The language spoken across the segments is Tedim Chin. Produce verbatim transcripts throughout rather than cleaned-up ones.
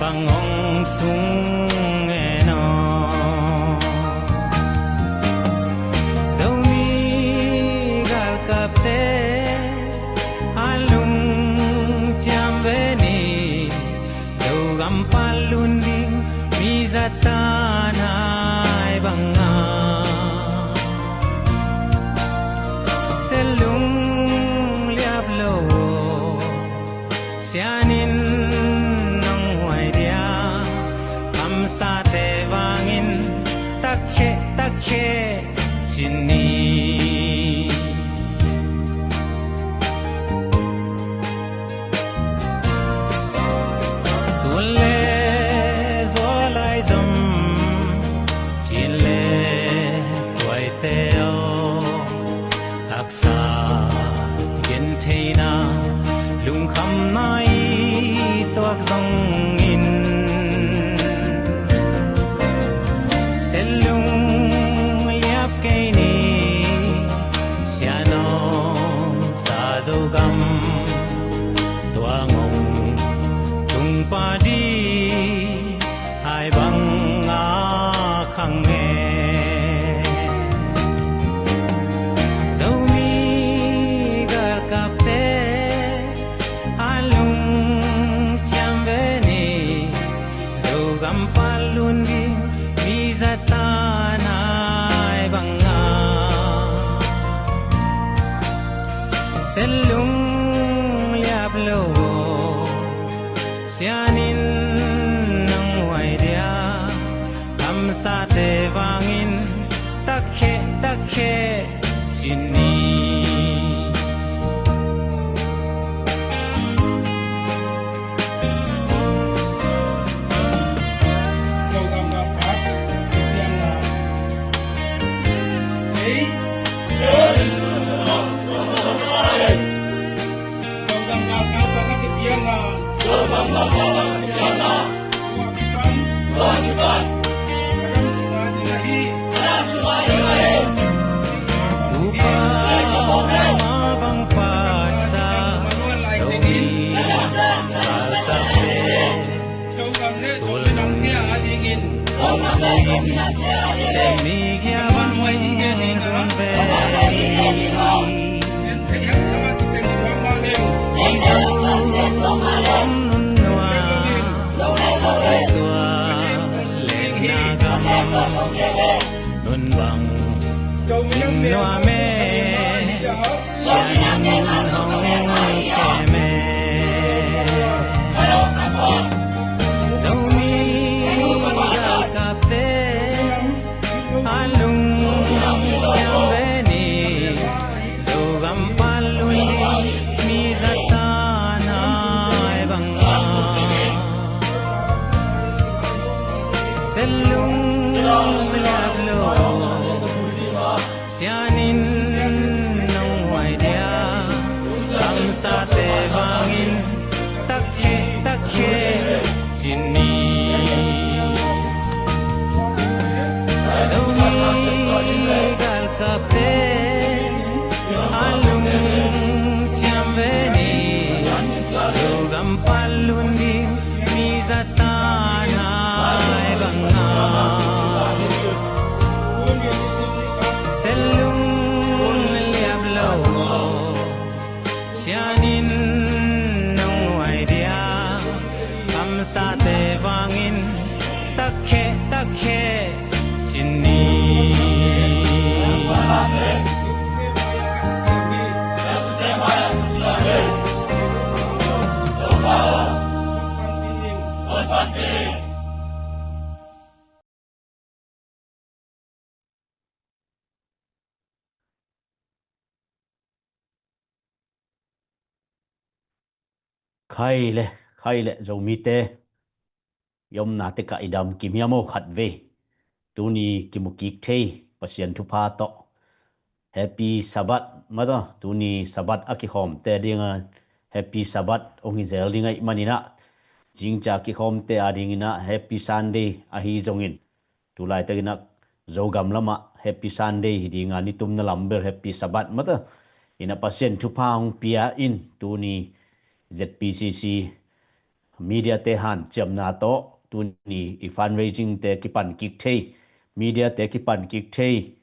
Hong sung en aw. Zomi galkapte a lungciam ve ni. Zogam pan lun ding mi zatan hai banga se lung liap lo. Sianin nong huai dia, kamsate vangin takkhe takkhe cin ni. Tun le zua lai zom, cin le tuaite aw. Haksa gentheina, lungkhamna i tuak zongin, se lung liap kei ni. Sianom sa Zogam, tua ngong tung padi hai banga khang e. Zomi galkapte a lungciam ve ni. Zogam pan lun ding mi zatan hai banga se lung liap lo. Sianin nong huai dia, kamsate vangin takkhe takkhe cin ni. Tupa ma bang patsa, Zomi galkapte sulung sulung semi kia bang zun ve. Izo om nun nua, tua leng na gam nun bang lim nua me. Sianin hong kem e. Zomi galkapte a lungciam ve ni. Zogam pan lun ding mi zatan hai banga se lung liap lo. Sianin nong huai dia, kamsate vangin takkhe takkhe cin ni. Zomi galkapte a lungciam ve ni. Zogam pan lun ding mi zatan hai banga se lung liap lo. Sianin nong huai dia, kamsate vangin takkhe takkhe cin ni. Khai le, khai le, Zomite i omna tekah i dam kim hiam aw? Khatvei tuni kimu kik thei Pasian thupha tawh Happy Sabbath mataw. Tuni Sabbath a kikhawmte a dinga Happy Sabbath hong hi zel ding ahih maninah, zingca kikhawmte a dinginah Happy Sunday ahi zongin, tulaitakinah Zogam lamah Happy Sunday hi dinga, nitumna lam bel Happy Sabbath mataw. Inah Pasian thupha hong pia in tuni Z P C C media te hanciamna tawh tuni i fundraising te kipan kik thei, media te kipan kik thei,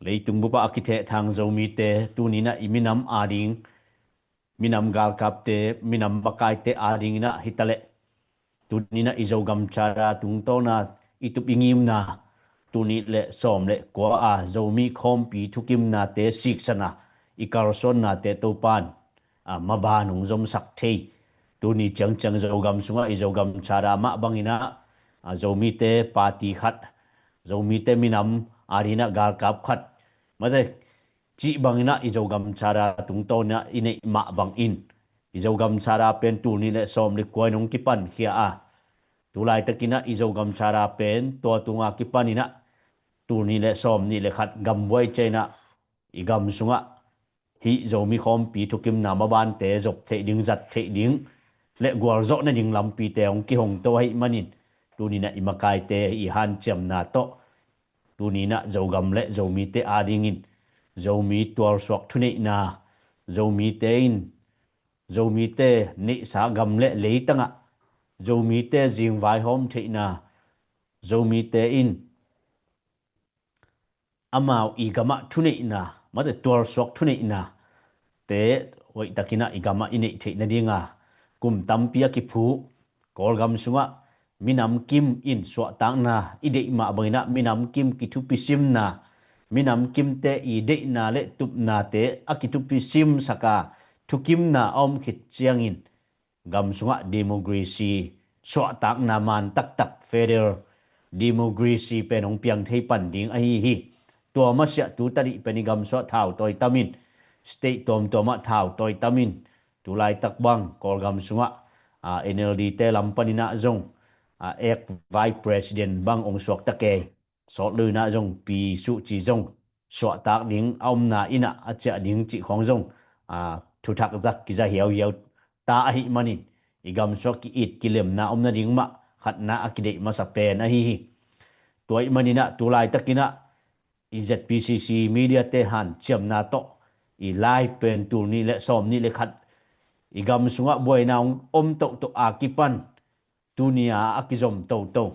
leitung bup ah a kithehthang Zomite tuni in ah i minam ading, minam galkapte, minam makaite ading in ah hitaleh tuni in ah i Zogam Charter tungtawn a i tup i ngimna, tul nih le sawm le kua a Zomi khawmpi thukimnate siksan a i kalsuannate Topa'n a maban hong zomsak thei. Tuni ciangciang Zogam sungah i Zogam Charter mah bang in ah a Zomite party khat, Zomite minam ading in ah galkap khat, mate, cih bang in ah i Zogam Charter tungtawn in ah i neih mah bang in i Zogam Charter pen tul nih le sawm le kua in hong kipankhia a, tu laitak in ah i Zogam Charter pen tua tung a kipan in ah tul nih le sawm nih le khat gambuai ciang in ah i gam sungah hih Zomi khawmpi thukimna mabante zop theih ding, zat theih ding le gualzawh nading lampite hong kihong to ahih manin tuni in ah i makaite i hanciamna tawh tuni in ah Zogam le Zomite ading in Zomi tualsuak thuneihna, Zomite in, Zomite neihsa gam le leitang ah Zomite zingvaihawm theihna, Zomite in amau i gam ah thuneihna, mate, tualsuak thuneihna te hoihtak in ah i gam ah i neih theih nading a kum tampi a kiphu Kawlgam sungah minam kim in suahtakna i deih mah bang in ah minam kim kithupisimna, minam kimte i deihna le tupnate a kithupisimsak a thukimna a om khit ciangin gam sungah democracy suahtakna man taktak, federal democracy pen hong piang thei pan ding ahi hi. Tua masiah tu tadih pen i gam sungah thau tawi tam in, state tuamtuam ah thau tawi tam in, tu laitak bang Kawlgam sungah a, N L D te lam pan in ah zong a, ek vice president bang hong suak ta kei, sawt lo in ah zong Pi Suh Ci zong suahtak ding a omna in ah a ciah ding cih khawng zong a, thuthak zak kiza hiauhiau ta ahih manin i gam sungah ki-it kilemna om nading mah khatna a kideih masa pen ahi hi. Tua ahih manin ah tu laitak in ah i Z P C C media te hanciamna tawh i live pen tul nih le sawm nih le khat i gam sungah buaina hong om tohtoh a kipan tuni a a kizom toto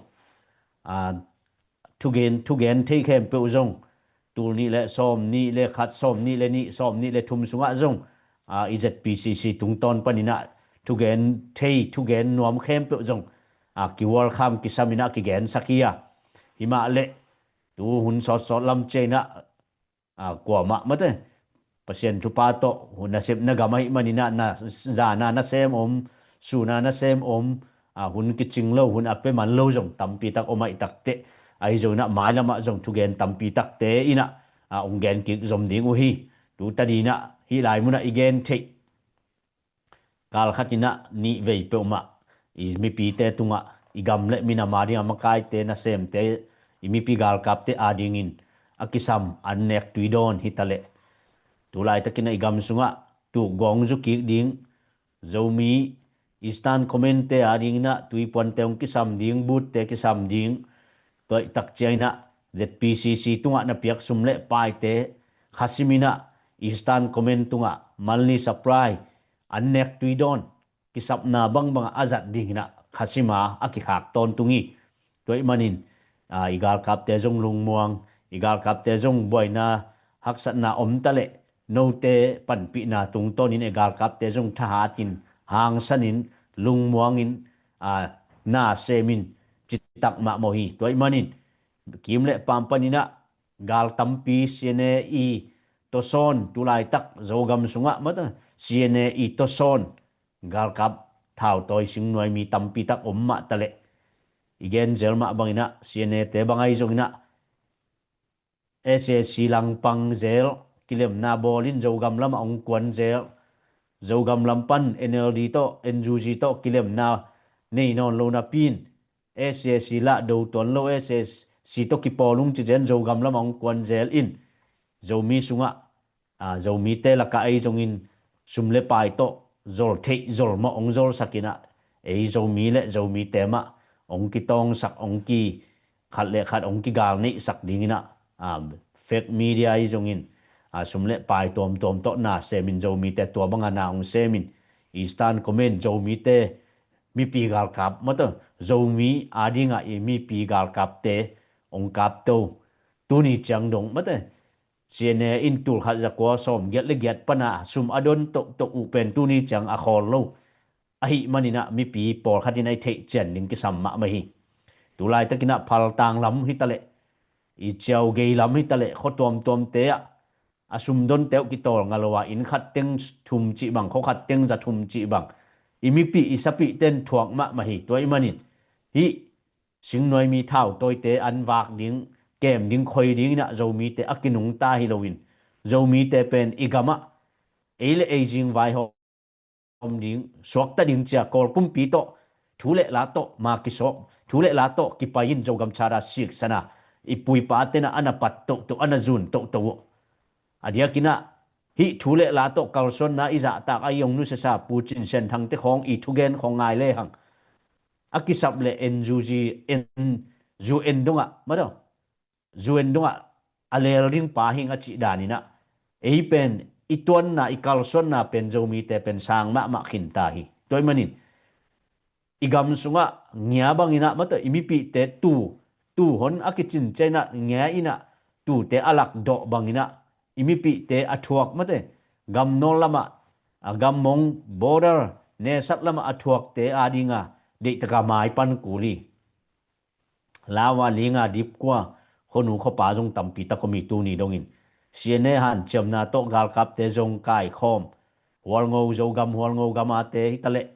a, thugen, thugen thei khempeuh zong tul nih le sawm nih le khat, sawm nih le nih, sawm nih le thum sungah zong a, i Z P C C tungtawn pan in ah thugen thei, thugen nuam khempeuh zong a, ki welcome kisam in ah kigensak hi a, hi mah leh tu hun sawtsawt lam ciang in ah a, kuamah, mate, Pasian thupha tawh hun nasepna gam ahih manin ah na, zana nasem om, suna nasem om, a, hun kicing lo, hun a pia man lo zong tampi tak om ahih takteh, ahi zong in ah mailam ah zong thugen tampi takte in ah a, hong gen kik zom ding uh hi. Tu tadih in ah hih lai mun ah i gen theih gal khat in ah nih vei peuhmah i mipite tungah i gam le minam ading a makaite, nasemte, i mipi galkapte ading in a kisam an nek tui dawn hitaleh tu laitak in ah i gam sungah tuk gawng zu kik ding, Zomi Eastern Command te ading in ah tuipuante hong kisam ding, booth te kisam ding, tua ahih tak ciang in ah Z P C C tungah na piak sum le paite khasim in ah Eastern Command tungah monthly supply an nek tui dawn kisapna bangbang a zat ding in ah khasim a a kikhak tawntung hi. Tua ahih manin a, i galkapte zong lungmuang, i galkapte zong buaina haksatna om taleh note panpihna tungtawn in i galkapte zong thahat in, hangsan in, lungmuang in a, na sem in, citak mahmah hi. Tua ahih manin kim le paam pan in ah gal tampi C N A i tawsawn, tu laitak Zogam sungah mata C N A i tawsawn galkap thautawi singnuai mi tampi tak om mah taleh i gen zel mah bang in ah C N A te bang ahi zong in ah S A C langpang zel, kilemna bawl in Zogam lamah hong kuan zel. Zogam lam pan N L D tawh, N U G tawh kilemna nei nawn lo napi in S A C lah do tuan lo, S A C tawh kipawl ung ci zen Zogam lamah hong kuan zel in Zomi sungah a, Zomite lakah ei zongin sum le pai tawh zol theih zol mah hong zolsak in ah, ei Zomi le Zomite mah hong kitawngsak, hong ki khat le khat hong kigal neihsak ding in ah, a, fake media ei zongin a, sum le pai tuamtuam tawh na semin Zomite tua banga na hong semin Eastern Command Zomite mipi galkap mate, Zomi adingah i mipi galkapte ong kapto. Tuni ciang dong mate, C N A in tul khat za kua sawm giat le giat pana sum a don tohtoh uh pen tuni ciang a khawl lo. Ahih maninah mipi pawlkhat in a i theih cian ding kisam mahmah hi. Tulaitakinah phaltang lam hitaleh, i ciau gei lam hitaleh, khua tuamtuamte ah a sumdonte uh kitawl nga lo a, inn khat teng thum cih bang, khua khat teng za thum cih bang i mipih i sapihte in thuak mahmah hi. Tua ih manin hih singnuai mi thautawite an vak ding, kem ding, khoi dinginah Zomite a kinungta hi loin, Zomite pen i gamah ei le ei zing vaihawm ding, suakta ding cia Kawl kumpi tawh thu le la tawh ma kisawp, thu le la tawh kipai in Zogam Charter siksana i puipa tenah a na pat tohtoh, a na zun tohtoh uh. A diakinah hih thu le la tawh kalsuanna i zahtak a i ong nusesa Pu Cin Sian Thangte khawng i thugen khawng ngai lehang a kisap le N U G, N U N dongah madaw, U N dongah a leel ding pa hing a cih daninah ei pen i tuanna, i kalsuanna pen Zomite pen sang mahmah khinta hi. Tua ih manin i gam sungah ngia banginah mate, i mipihte tu, tu hon a kicin ciainah ngia inah tute a lakdawh banginah i mipihte a thuak mate, gam nawl lamah, a gam mong border nesat lamah a thuakte adinga deihtaka mai pan kul hi. Lawa linga dipkua khuanu khuapa zong tampi tak om hi. Tuni dongin C N A hanciamna tawh galkapte zong kaikhawm, Hualngo Zogam, Hualngo gamate hitaleh,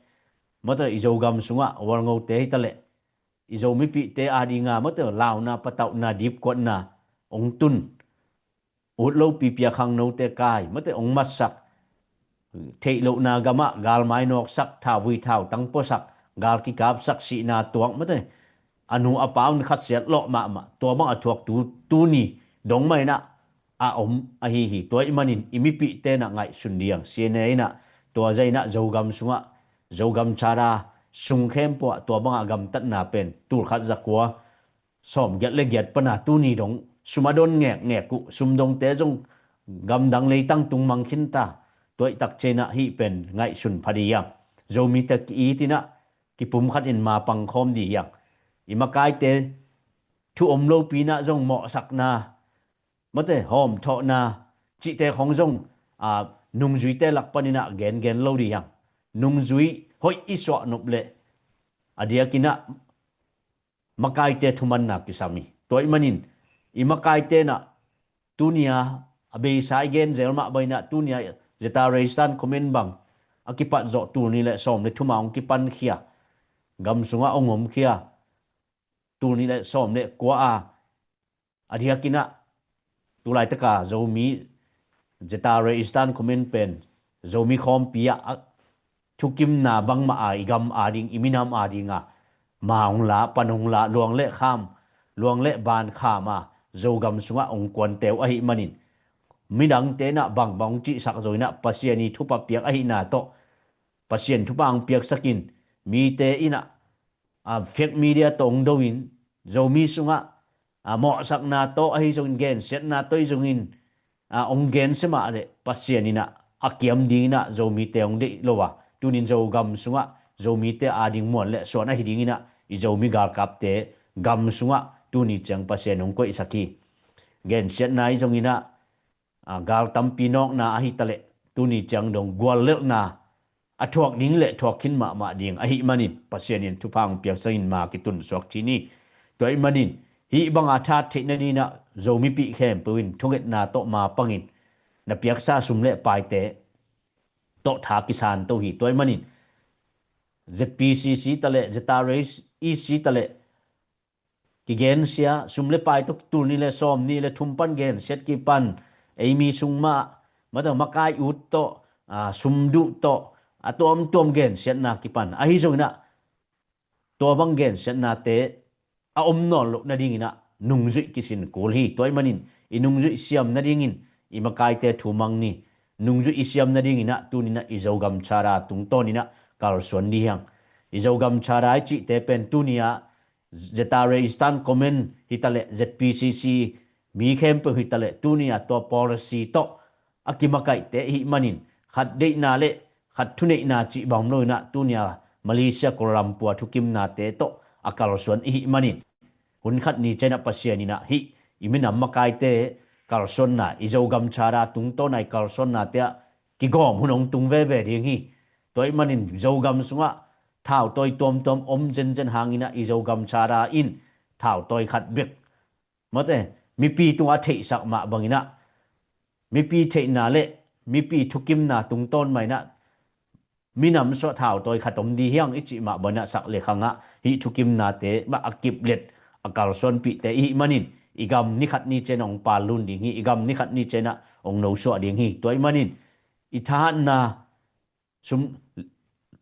mate i Zogam sungah Hualngote hitaleh, i Zo mipihte adinga mate launa patauhna dipkuatna ong tun. Ut lopi pia khangnote kai mate ong matsak, theih lohna gamah galmai nawksak, thauvui thautang puasak, gal kikapsak, sihna tuak mate, a nu a pa un khatsiat lawh mahmah, tua bang a thuak tu, tuni dong mah inah a om ahi hi. Tua ih manin i mipihte inah ngaihsun diang, C N A inah tua zah inah Zogam sungah, Zogam Charter sung khempeuh ah tua bangah gamtatna pen tul khat za kua sawm giat le giat pana tuni dong sum a don ngekngek uh, sumdongte zong gamdang leitang tung mang khinta. Tua ih tak cianah hih pen ngaihsun pha dih hiam? Zomite ki-it inah kipum khatin ma pangkhawm dih hiam? I makaite thu om lopi inah zong mawhsakna mate, hawmthawhna cihte khong zong a nungzuite lak paninah gengen lo dih hiam? Nungzui hoih i suahnop leh a diakinah makaite thumanna kisam hi. Tua ih manin i makaite inah tunia a beisa i gen zel mah bang inah tunia Zeta Reistan comment bang a kipat zawh tul nih le sawm le thuma hong kipankhia, gam sungah hong omkhia, tul nih le sawm le kua a a diakinah tulaitaka Zomi Zeta Reistan comment pen Zomi khawmpi ah a thukimna bangmah a i gam ading, i minam adinga ma hong la, pan hong la, luang le kham, luang le ban kham a Zogam sungah hong kuante uh ahih manin midangte inah bangbang hong cihsak zo inah Pasian i thupha piak ahihna tawh Pasian thupha hong piaksakin mite inah a fake media tawh hong do in Zomi sungah a mawhsakna tawh ahi zongin, gensiatna tawh ahi zongin a hong gensia mah leh Pasian inah a kiam dinginah Zomite hong deih lo a, tunin Zogam sungah Zomite ading muan le suan ahi dinginah i Zomi galkapte gam sungah tuni ciang Pasian hong koihsak hi. Gensiatna ahi zonginah a, gal tampi nawkna ahi taleh tuni ciang dong guallelhna a thuak ding le thuak khin mahmah ding ahih manin Pasian in thupha hong piaksakin ma kitun suak ci ni. Tua ih manin hih banga that theih nadinah Zomipih khempeuh in thungetna tawh ma pangin na piaksa sum le paite tawh tha kisan to hi. Tua ih manin Z P C C taleh, Z R A E C taleh kigensia, sum le pai tawh tul nih le sawm nih le thum pan gensiat kipan, ei mi sung mah, mata makai ut tawh, a, sum duh tawh, a tuamtuam gensiatna kipan. Ahi zonginah, tua bang gensiatnate a om nawn loh nadinginah nungzuih kisin kul hi. Tua ih manin i nungzuih siam nadingin i makaite thumang ni. Nungzuih i siam nadinginah tuninah i Zogam Charter tungtawninah kalsuan dih hiang. I Zogam Charter i cihte pen tuni-ah Z R A Eastern Command hitaleh Z P C C mi khempeuh hitaleh tuni-ah tua policy tawh a kimakaihte ihih manin khat deihna le khat thuneihna cih bang om loinah tuni-ah Malaysia Kuala Lumpur a thukimnate tawh a kalsuan i hih manin, hun khat ni ciangin ah Pasian in ah hih i minam makaite kalsuanna, i Zogam Charter tungtawn a i kalsuannate ah kigawm hun hong tung veve ding hi. Tua ahih manin Zogam sungah thautawi tuamtuam om zenzen hangin ah i Zogam Charter in thautawi khat bek, mate, mipi tungah a theihsak mah bangin ah, mipi theihna le mipi thukimna tungtawn mah in ah minam sungah thautawi khat om ding hi hang i cih mah bangin ah sak le khangah hih thukimnate mah a kiplet a kalsuanpihte i hih manin, i gam ni khat ni ciangin ah hong pallun ding hi, i gam ni khat ni ciangin ah hong nosuah ding hi. Tua ahih manin i thahatna, sum,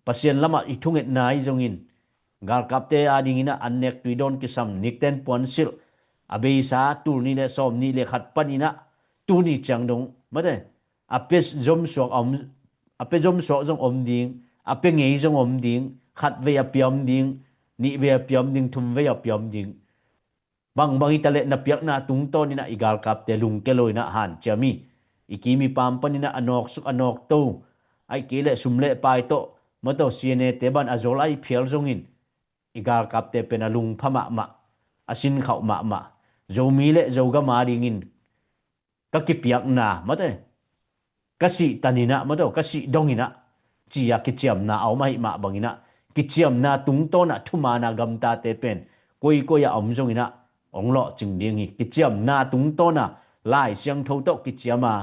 Pasian lamah i thungetna ahi zongin, galkapte adingin ah annek tuidawn kisam, nikten puansilh, a beisa tul nih le sawm nih le khat panin ah tuni ciang dong, mate, a pia zomsuak a om, a pia zomsuak zong om ding, a pia ngei zong om ding, khat vei a pia om ding, nih vei a pia om ding, thum vei a pia om ding. Bangbang hi ta leh na piakna tungtawn in ah i galkapte lungkia lo in ah hanciam hi. I kim i paam panin ah a nawksuk a nawkto, ahih kei leh sum le pai tawh, mate, C N A te bang a zol a i phial zongin, i galkapte pen a lungpha mahmah, a sinkhauh mahmah. Zomi le Zogam adingin ka kipiakna, mate, ka sih tan in ah, mate, ka sih dong in ah, ci-a kiciamna a om ahih mah bangin ah, kiciamna tungtawn ah thumaana gamtate pen koikoi ah om zongin ah hong lawhcing ding hi. Kiciamna tungtawn a Lai Siangtho tawh kiciam a,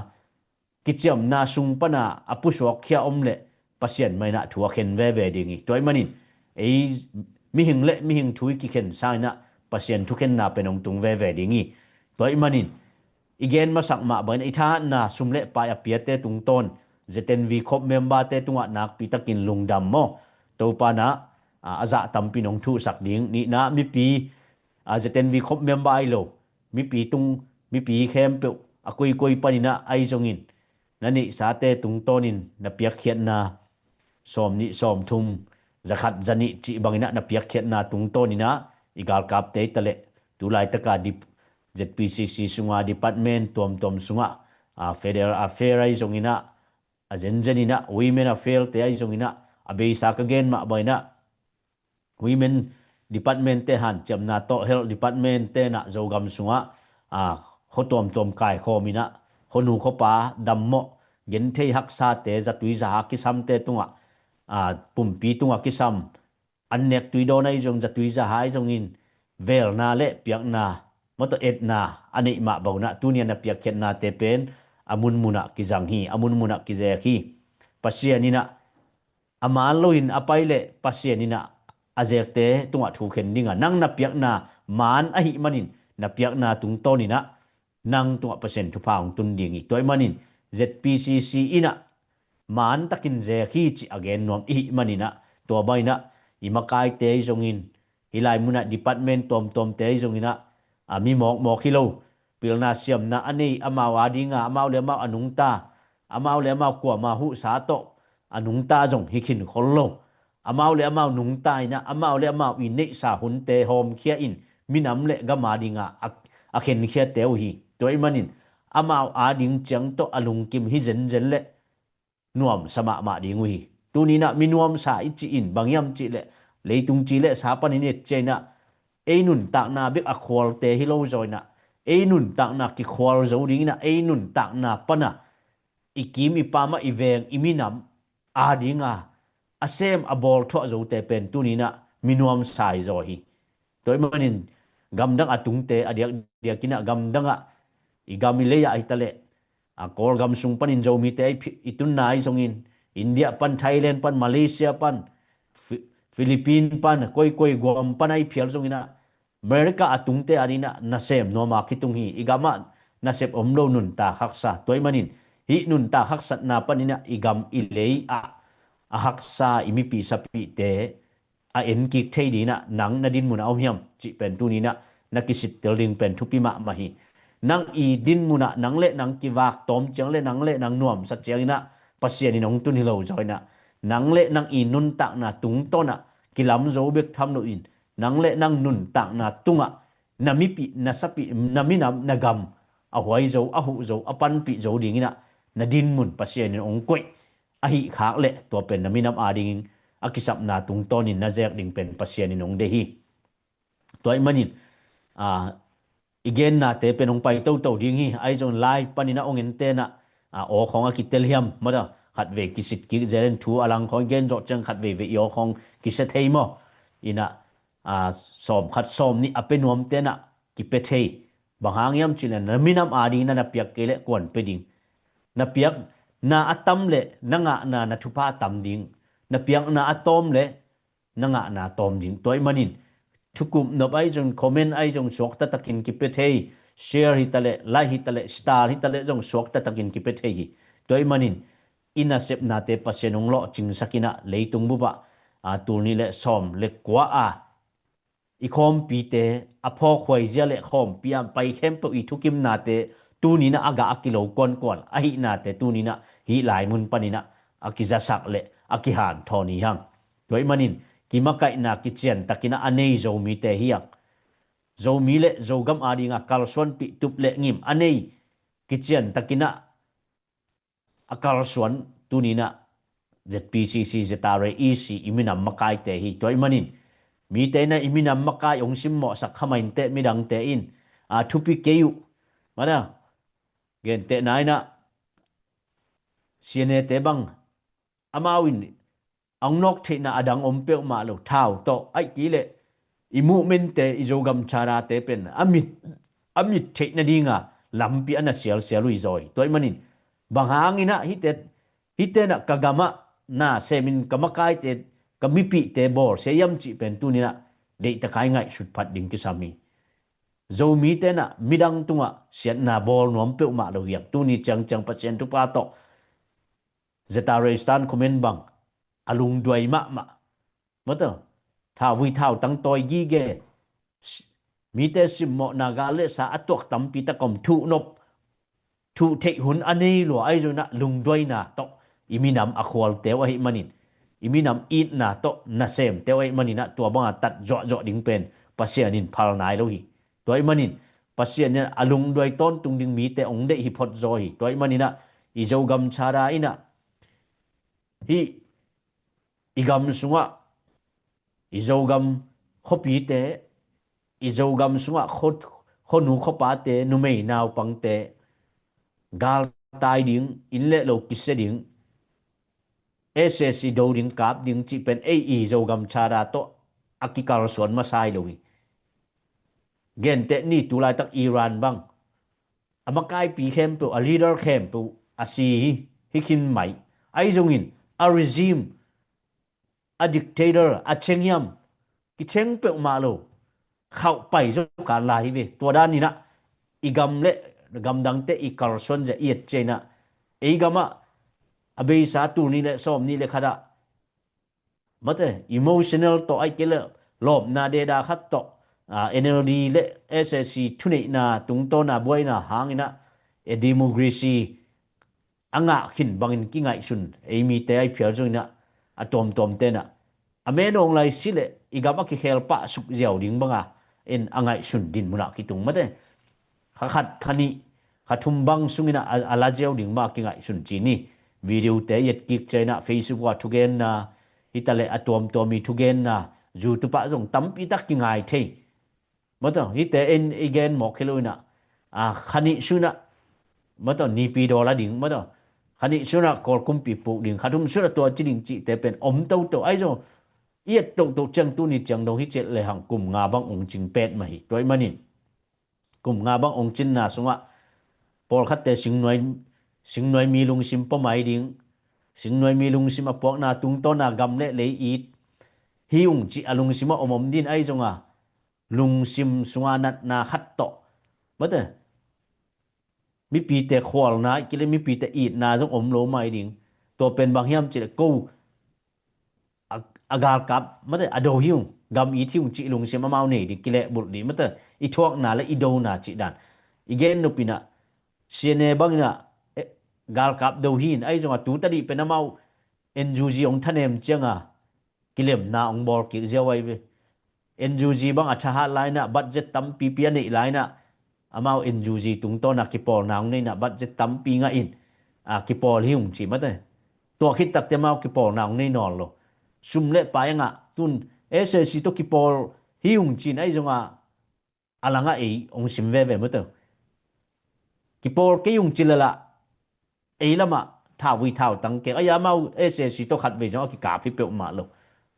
kiciamna sung pan a a pusuakkhia om leh Pasian mah in ah thu a khen veve ding hi. Tua ahih manin ei mihing le mihing thu i kikhen sangin ah Pasian thukhenna pen hong tung veve ding hi. Tua ahih manin i gen masak mah bangin i thahatna sum le pai a piate tungtawn Z N V khop memberte tungah nakpi takin lungdam maw. Topa in ah a zah tampi in hong thuhsak ding. Nihna, mipi, a, Z N V khop member ahi lo, mipi tung, mipi khempeuh a koikoi panin ah ahi zongin, na neihsate tungtawnin na piakkhiatna sawm nih sawm thum, za khat za nih cih bangin ah na piakkhiatna tungtawnin ah i galkapte hi ta leh, tu laitaka dip-, Z P C C sunga department tuamtuam sungah, a, Federal Affair ahi zongin ah, a zenzen in ah Women Affair te ahi zongin ah, a beisa ka gen mah bangin ah Women Department te hanciamna tawh Health Department te in ah Zogam sungah, a, khua tuamtuam kaikhawm in ah khuanu khuapa dammawh, genthei haksate, zatui zaha kisamte tungah, a, pumpi tungah kisam, annek tuidawn ahi zong, zatui zaha ahi zongin velna le piakna, mawtaw etna a neih mah bangin ah tuni a na piakkhiatnate pen a munmun ah kizang hi, a munmun ah kizek hi. Pasian in ah a man loin a pai leh Pasian in ah a zekte tungah thu khen ding a, nang na piakna man ahih manin na piakna tungtawnin ah nang tungah Pasian thupha hong tun ding hi. Tua ahih manin Z P C C in ah man takin zek hi cih a gen nuam i hih manin ah, tua bangin ah i makaite ahi zongin, hih lai munah department tuamtuamte ahi zongin ah, a, mi mawkmawk hi lo, pilna siamna a nei, amau adinga amau le amau a nungta, amau le amau kuama huhsa tawh a nungta zong hi khin khol lo. Amau le amau nungta in ah, amau le amau i neihsa hunte hawmkhia in minam le gam adinga a, a khenkhiate uh hi. Tua ahih manin amau ading ciang tawh a lungkim hi zenzen leh nuamsa mahmah ding uh hi. Tuni in ah mi nuamsa i cih in bang hiam cih leh, leitung ci le sa panin et ciang in ah ei nuntakna bek a khualte hi lo zaw in ah, ei nuntakna kikhual zo ding in ah, ei nuntakna pan a i kim i pam ah i veng i minam adinga a sem a bawlthuah zote pen tuni in ah mi nuamsa hi zaw hi. Tua ahih manin gamdang a tungte a diakdiak in ah gamdang ah, i gam i lei ah hi ta leh, a, Kawlgam sung panin Zomite i phi-, i tunna ahi zongin, India pan, Thailand pan, Malaysia pan, Fi-, Philippines pan, koikoi Guam pan a i phial zongin ah, America a tungte adingin ah nasem nuam a kitung hi. I gam ah nasep om lo, nuntak haksa. Tua ahih manin hih nuntak haksatna panin ah i gam i lei ah a haksa i mipi sapihte a enkik thei dingin ah nang na dinmun ah om hiam cih pen tuni in ah na kisittel ding pen thupi mahmah hi. Nang i dinmun ah nang le nang kivak tawm ciang le nang le nang nuamsa ciangin ah Pasian in hong tun hi lo zaw in ah, nang le nang i nuntakna tungtawn ah kilam zo bek tham loin, nang le nang nuntakna tungah na mipi, na sapi, na minam, na gam a huai zo, a huh zo, a panpih zo dingin ah na dinmun Pasian in hong koih ahih khak leh, tua pen na minam adingin a kisapna tungtawnin na zek ding pen Pasian in hong deih hi. Tua ahih manin, a, i gennate pen hong pai toto ding hi. Ahi zong live panin a hong ente na, a, aw khawng a kitel hiam, mata, khatvei kisit kik zel in thu a lang khawng gen zawh ciang khatvei vei i aw khawng kisia thei maw? Ina, a, sawm khat sawm nih a pe nuamte na kipia thei. Bang hang hiam cih leh na minam ading na na piak kei leh kuan pia ding? Na piakna a tam leh na ngahna na thupha a tam ding. Na piakna a tawm leh na ngahna tawm ding. Tua ahih manin thukum nop ahi zong, comment ahi zong suakta takin kipia thei, share hi taleh, like hi taleh, star hi taleh zong suakta takin kipia thei hi. Tua ahih manin i nasepnate Pasian hong lawhcingsak in ah leitung bup ah, a, tul nih leh sawm leh kua a i khawmpite a phawkhuai zia leh khawmpi a pai khempeuh i thukimnate tuni-in ah a gah a kilo kuankuan ahihnate tuni-in ah hih lai mun panin ah a kizasak leh a kihanthawn hi hang. Tua ahih manin kimakaihna kiciantakin ah a nei Zomite hi hang. Zomi leh Zogam ading a kalsuanpih tup leh ngim a nei kiciantakin ah a kalsuan tuni-in ah Z P C C, Z R A, E C i minam makaite hi. Tua ahih manin mite in ah i minam makai hong simmawhsak kha mah inteh, midangte in, a, thupi kei uh. Mata, gentehna in ah C N A te bang amau in a hong nawk theihna a dang om peuhmah lo, thau tawh ahih kei leh i movement-te, i Zogam charter-te pen a mit, a mit theih nading a lampi a na sialsial uh hi zaw hi. Tua ahih manin bang hangin ah hihte, hihte in ah ka gam ah na semin ka makaite, ka mipihte bawlsia hiam cih pen tuni-in ah deihtakin ngaihsut phat ding kisam hi. Zomite in ah midang tungah siatna bawl nuam peuhmah lo hi hang. Tuni ciangciang Pasian thupha tawh Z R A stand comment bang a lungduai mahmah. Mata, thauvui thautang tawi gige, mite simmawhna gal leh sa a tuak tampi tak om, thuh nop, thuh theih hun a nei lua ahi zongin ah lungduaina tawh i minam a khualte uh ahih manin, i minam itna tawh nasemte uh ahih manin ah tua banga tat zuahzuah ding pen Pasian in phal nai lo hi. Tua ahih manin Pasian in a lungduai tawntung ding mite hong deih hi phot zaw hi. Tua ahih manin ah i Zogam charter in ah hih i gam sungah i Zogam khuapite, i Zogam sungah khua, khuanu khuapate, numei naupangte galtai ding, inn leh lo kisia ding, S A C do ding, kap ding cih pen ei i Zogam charter tawh a kikalsuan masa hi lo hi. Genteh ni, tu laitak Iran bang a makaipi khempeuh, a leader khempeuh a si hi, hi khin mai. Ahi zongin a regime, a dictator, a cheng hiam, kicheng peuhmah lo, khauh pai zo kan lai hi ve. Tua danin ah i gam leh gamdangte i kalsuan zia i et ciangin ah ei gam ah a beisa tul nih leh sawm nih leh khat ah mate, emotional tawh ahih kei leh lawpna deda khat tawh, a, N L D leh S A C thuneihna tungtawna buaina hangin ah, e, democracy a ngah khin bangin kingaihsun ei mite ahi phial zongin ah, a tuamtuamte in ah a menawng lai si leh i gam a kikhel pah suk ziau ding banga in a ngaihsun dinmun ah kitung mate. Kha khat, kha nih, kha thum bang sungin ah a, a la ziau ding banga kingaihsun ci ni. Video-te i et kik ciangin ah Facebook ah thugenna hi taleh a tuamtuam i thugenna, YouTube ah zong tampi tak kingai thei. Mataw, hihte in i gen mawk hi lo in ah, a, kha nih sungin ah, mataw, Naypyidaw la ding, mataw, kha nih sungin ah Kawl kumpi puk ding, kha thum sungin ah tua ci ding cihte pen om toto. Ahi zong i et toto ciang tuni ciang dong hi ciat lehang kum nga bang ong cing pet mah hi. Tua ahih manin kum nga bang ong cinna sungah pawlkhatte singnuai, singnuai mi lungsim pawmai ding, singnuai mi lungsim a puakna tungtawna gam leh lei it hi ung cih a lungsim a om om ding ahi zong a, lungsim sunga natna khat tawh, mate, mipite khualna, ahih kei leh mipite itna zong om lo mai ding. Tua pen bang hiam cih leh ko a, a galkap, mate, a do hi ung, gam it hi ung cih lungsim amau nei ding, kilehbulh ding, mate, i thuakna leh i dona cih dan. I gen nop in ah, C N A bangin ah, eh, galkap do hi in, ahi zong a tu tadih pen amau N U G ong thanem ciang a kilemna ong bawl kik ziau ahi ve. N U G bang a thahat lai in ah budget tampipi a neih lai in ah, amau N U G tungtawn a kipawlna ong nei in ah budget tampi ngah in, a, kipawl hi ung ci mate. Tua khit takteh amau kipawlna ong nei nawn lo. sum le pai a ngah tun S A C tawh kipawl hi ung cin ahi zongah a langah ei hong sim veve maw teh. Kipawl kei ung ci lala ei lamah thauvui thautang keng ahi a, amau S A C tawh khatvei zong a kikap hi peuhmah lo.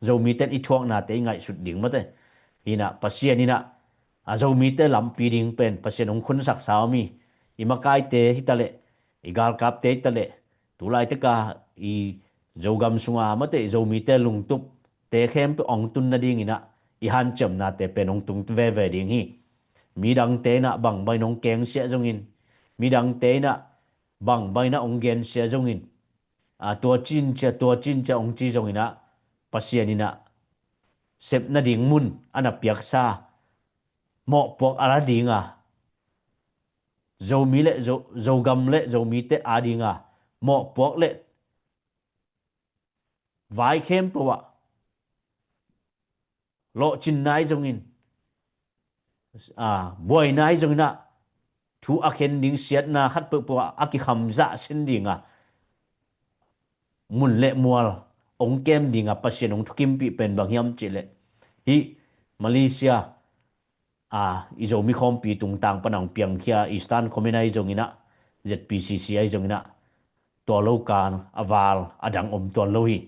Zomite in i thuaknate i ngaihsut ding maw teh. Hi inah Pasian inah a Zomite lampi ding pen Pasian hong khunsak sa om hi. I makaite hi taleh, i galkapte hi taleh, tu laitak a i Zogam sunga maw teh i Zomite lungtupte khempeuh hong tun nading inah i hanciamnate pen hong tung veve ding hi. Midangte inah bangbang in hong kengsiah zongin, midangte inah bangbang inah hong gensia zongin, a, tua cin cia, tua cin cia hong ci zong inah Pasian inah sep nading mun a na piaksa mawhpuak a la dinga, Zomi le Zo-, Zogam le Zomite a dinga mawhpuak le vai khempeuh ah lawhcinna ahi zongin, a, buaina ahi zong inah thu a khen ding siatna khat peuhpeuh ah a kikham zah sin dinga mun le mual hong kem dinga Pasian hong thukimpih pen bang hiam cihleh, hih Malaysia a, i Zomi khawmpi tungtang pan a hong piangkhia Eastern Command ahi zong inah, Z P C C ahi zong inah, tua lo kan a val a dang om tuan lo hi.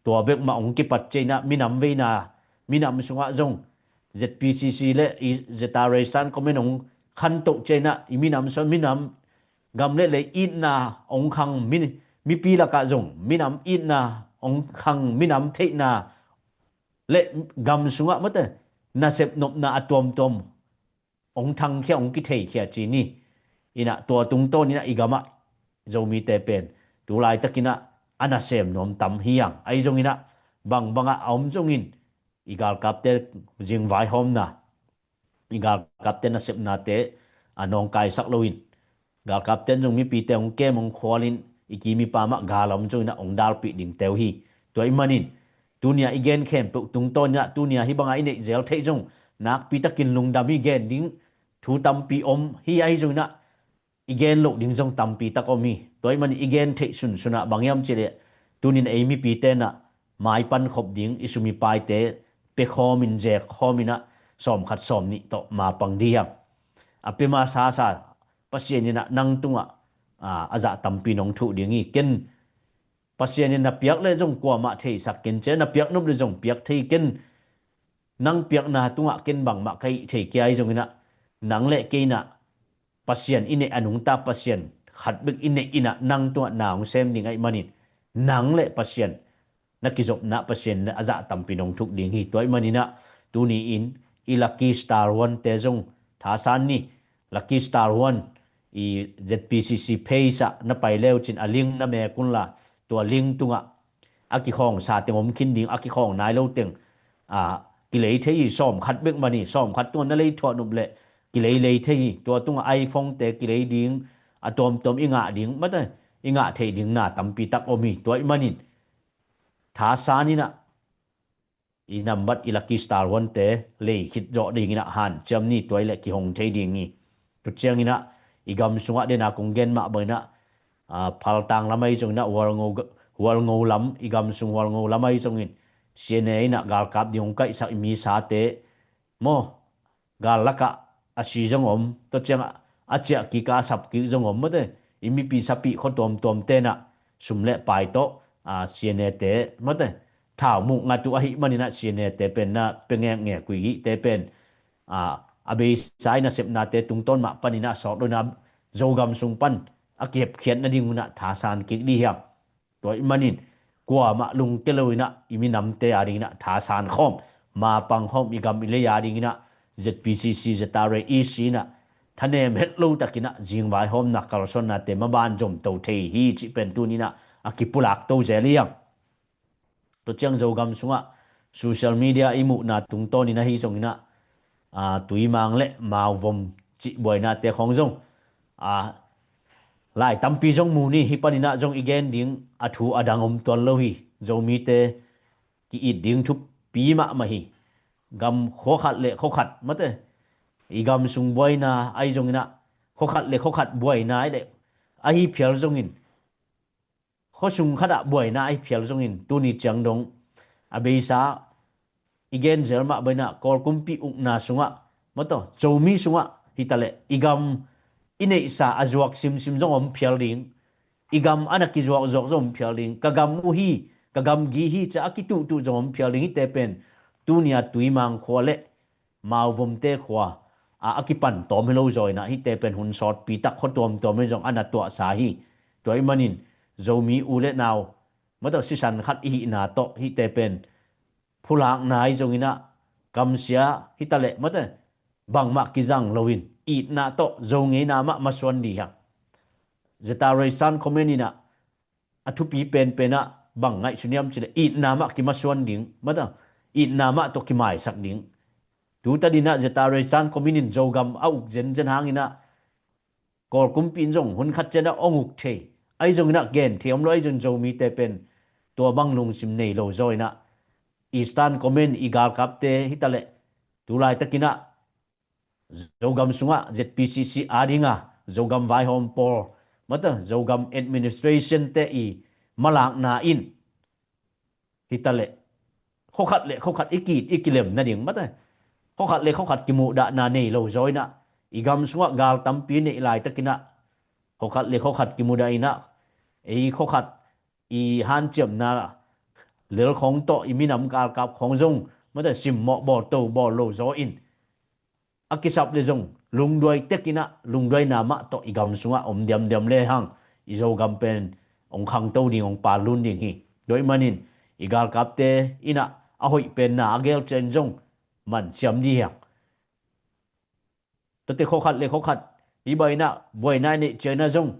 Tua bek mah hong kipat ciah inah minam veina, minam sungah zong Z P C C le i Z R A Eastern Command hong khantoh ciah inah i minam sungah minam gam le lei itna hong khang mi, mipi lakah zong minam itna hong khang, minam theihna le gam sungah maw teh nasep nopna a tuamtuam hong thangkhia, hong kitheikhia ci ni. Inah tua tungtawn inah i gamah Zomite pen tu laitak inah a nasem nuam tam hi hang. Ahi zong inah bangbangah a om zongin i galkapte zingvaihawmna, i galkapte nasepnate a nawngkaisak loin, galkapte in zong mipite hong kem hong khualin i kim i pam ah gal a om zong inah hong dalpih dingte uh hi. Tua ahih manin tuni a i gen khempeuh tungtawn inah tuni a hih banga i neih zel theih zong nakpitakin lungdam hi. Gen ding thu tampi om hi, ahi zong inah i gen loh ding zong tampi tak om hi. Tua ahih manin i gen theih sunsun ah bang hiam cihleh, tunin ei mipite inah maipan khop ding i sum i paite pia khawmin, zek khawm inah sawmkhat sawmnih tawh mapang dih hiam. A pia masa sa Pasian inah nang tungah, a, a zah tampi nong thuh ding hi. Ken Pasian in na piak le zong kuamah theisak ken cia, na piak nop le zong piak thei ken, nang piakna tungah ken bangmah ka hih thei kei ahi zong inah, nang le kei inah Pasian i neih a nungta Pasian khat bek i neih inah nang tungah na hong sem ding ahih manin, nang le Pasian na kizopna Pasian a zah tampi nong thuk ding hi. Tua ahih manin ah tuni in i Lucky Star One te zong thasan ni. Lucky Star One i Z P C C page ah na pai leu cin a link na mek unla, tua link tungah a kikhawng sa teng om khin ding, a kikhawng nai lo teng, a, kilei thei hi. Sawmkhat bek mah ni, sawmkhat tungah na lei thuah nop leh kilei lei thei hi. Tua tungah iPhone te kilei ding, a tuamtuam i ngah ding, mate, i ngah theih ding na tampi tak om hi. Tua ahih manin thasan inah i nambat i Lucky Star One te lei khit zawh ding inah hanciam ni, tua hi leh kihong thei ding hi. Tua ciang inah i gam sungah den a kong gen mah bang inah, a, Paltang lam ahi zong inah Hualngo, Hualngo lam, i gam sung Hualngo lam ahi zongin C N A inah galkap ding hong kaihsak i mi sate maw, gal lakah a si zong om, tua ciangah a ciah kik a, a sap kik zong om, mate, i mipi sapih khua tuamtuam tenah sum le pai tawh, a, C N A te, mate, thau muk ngat uh ahih manin ah C N A te pen na pia ngekngek uh hi. Te pen, a, a beisa i nasepnate tungtawn mah panin ah sawt lo inah Zogam sung pan a kihepkhiat nading un ah thasan kik dih hiam. Tua ahih manin kuamah lungkia lo inah i minamte a ding inah thasan khawm, mapang khawm, i gam i lei a ding inah Z P C C, Z R A, E C inah thanem het lo tak inah zingvaihawmna kalsuannate maban zomto thei hi cih pen tuni inah a kipulak to zel hi hang. Tua ciang Zogam sungah social media i muhna tungtawn inah hi zong inah, a, Tuimang le Mauvom cih buainate khawng zong, a, lai tampi zong mu ni. Hih panin ah zong i gen ding a thu a dang om tuan lo hi. Zomite ki-it ding thupi mahmah hi. Gam khua khat le khua khat, mate, i gam sung buaina ahi zong inah khua khat le khua khat buaina ahi leh ahi phial zongin, khua sung khatah buaina ahi phial zongin tuni ciang dong a beisa i genzel mah bangin ah Kawl kumpi ukna sungah, mataw, Zomi sungah hitaleh i gam i neihsa a zuak simsim zong om phial ding, i gam a na kizuakzuak zong om phial ding, ka gam uh hi, ka gamgi hi ci-a a kituhtuh zong om phial ding. Hihte pen tuni-a Tuimang khua le Mauvomte khua a, a kipan tawm hi lo zaw in ah, hihte pen hun sawtpi tak khua tuamtuam in zong a na tuahsa hi. Tua ahih manin Zomi u le nau, mataw, sisan khat i hihna tawh hihte pen phulakna ahi zongin ah, kamsia hitaleh, mataw, bangmah kizang loin itna tawh Zo ngeina mah masuan dih hang. Zeta Reistan comment in ah a thupi penpen ah bang ngaihsun hiam cih leh itna mah kimasuan ding, mataw, itna mah tawh kimaisak ding. Tuta din ah Zeta Reistan comment in Zogam a uk zenzen hangin ah Kawl kumpi in zong hun khat ciang ah hong uk thei. Ahi zongin ah gen thei om lo, ahi zongin Zomite pen tua bang lungsim nei lo zaw in ah, Eastern Command i galkapte hitaleh tu laitakin ah Zogam sungah Z P C C a dinga Zogam vaihawm pawl, mataw, Zogam administration te i malakna in hitaleh, khua khat le khua khat i ki-it i kilem nading, mataw, khua khat le khua khat kimuhdahna nei lo zaw in ah, i gam sungah gal tampi neih laitakin ah, khua khat le khua khat kimudah in ah, ei khua khat i hanciamna lel khawng tawh i minam galkap khawng zong, mataw, simmawh bawlto bawl lo zaw in, a kisap le zong lungduai tek in ah, lungduaina mah tawh i gam sungah om diamdiam le hang, i Zogam pen hong khangto ding, hong pallun ding hi. Tua ahih manin i galkapte in ah a hoih penna a gel ciang zong man siam dih hang. Tuate khua khat le khua khat hih bangin ah buaina i neih ciang ah zong,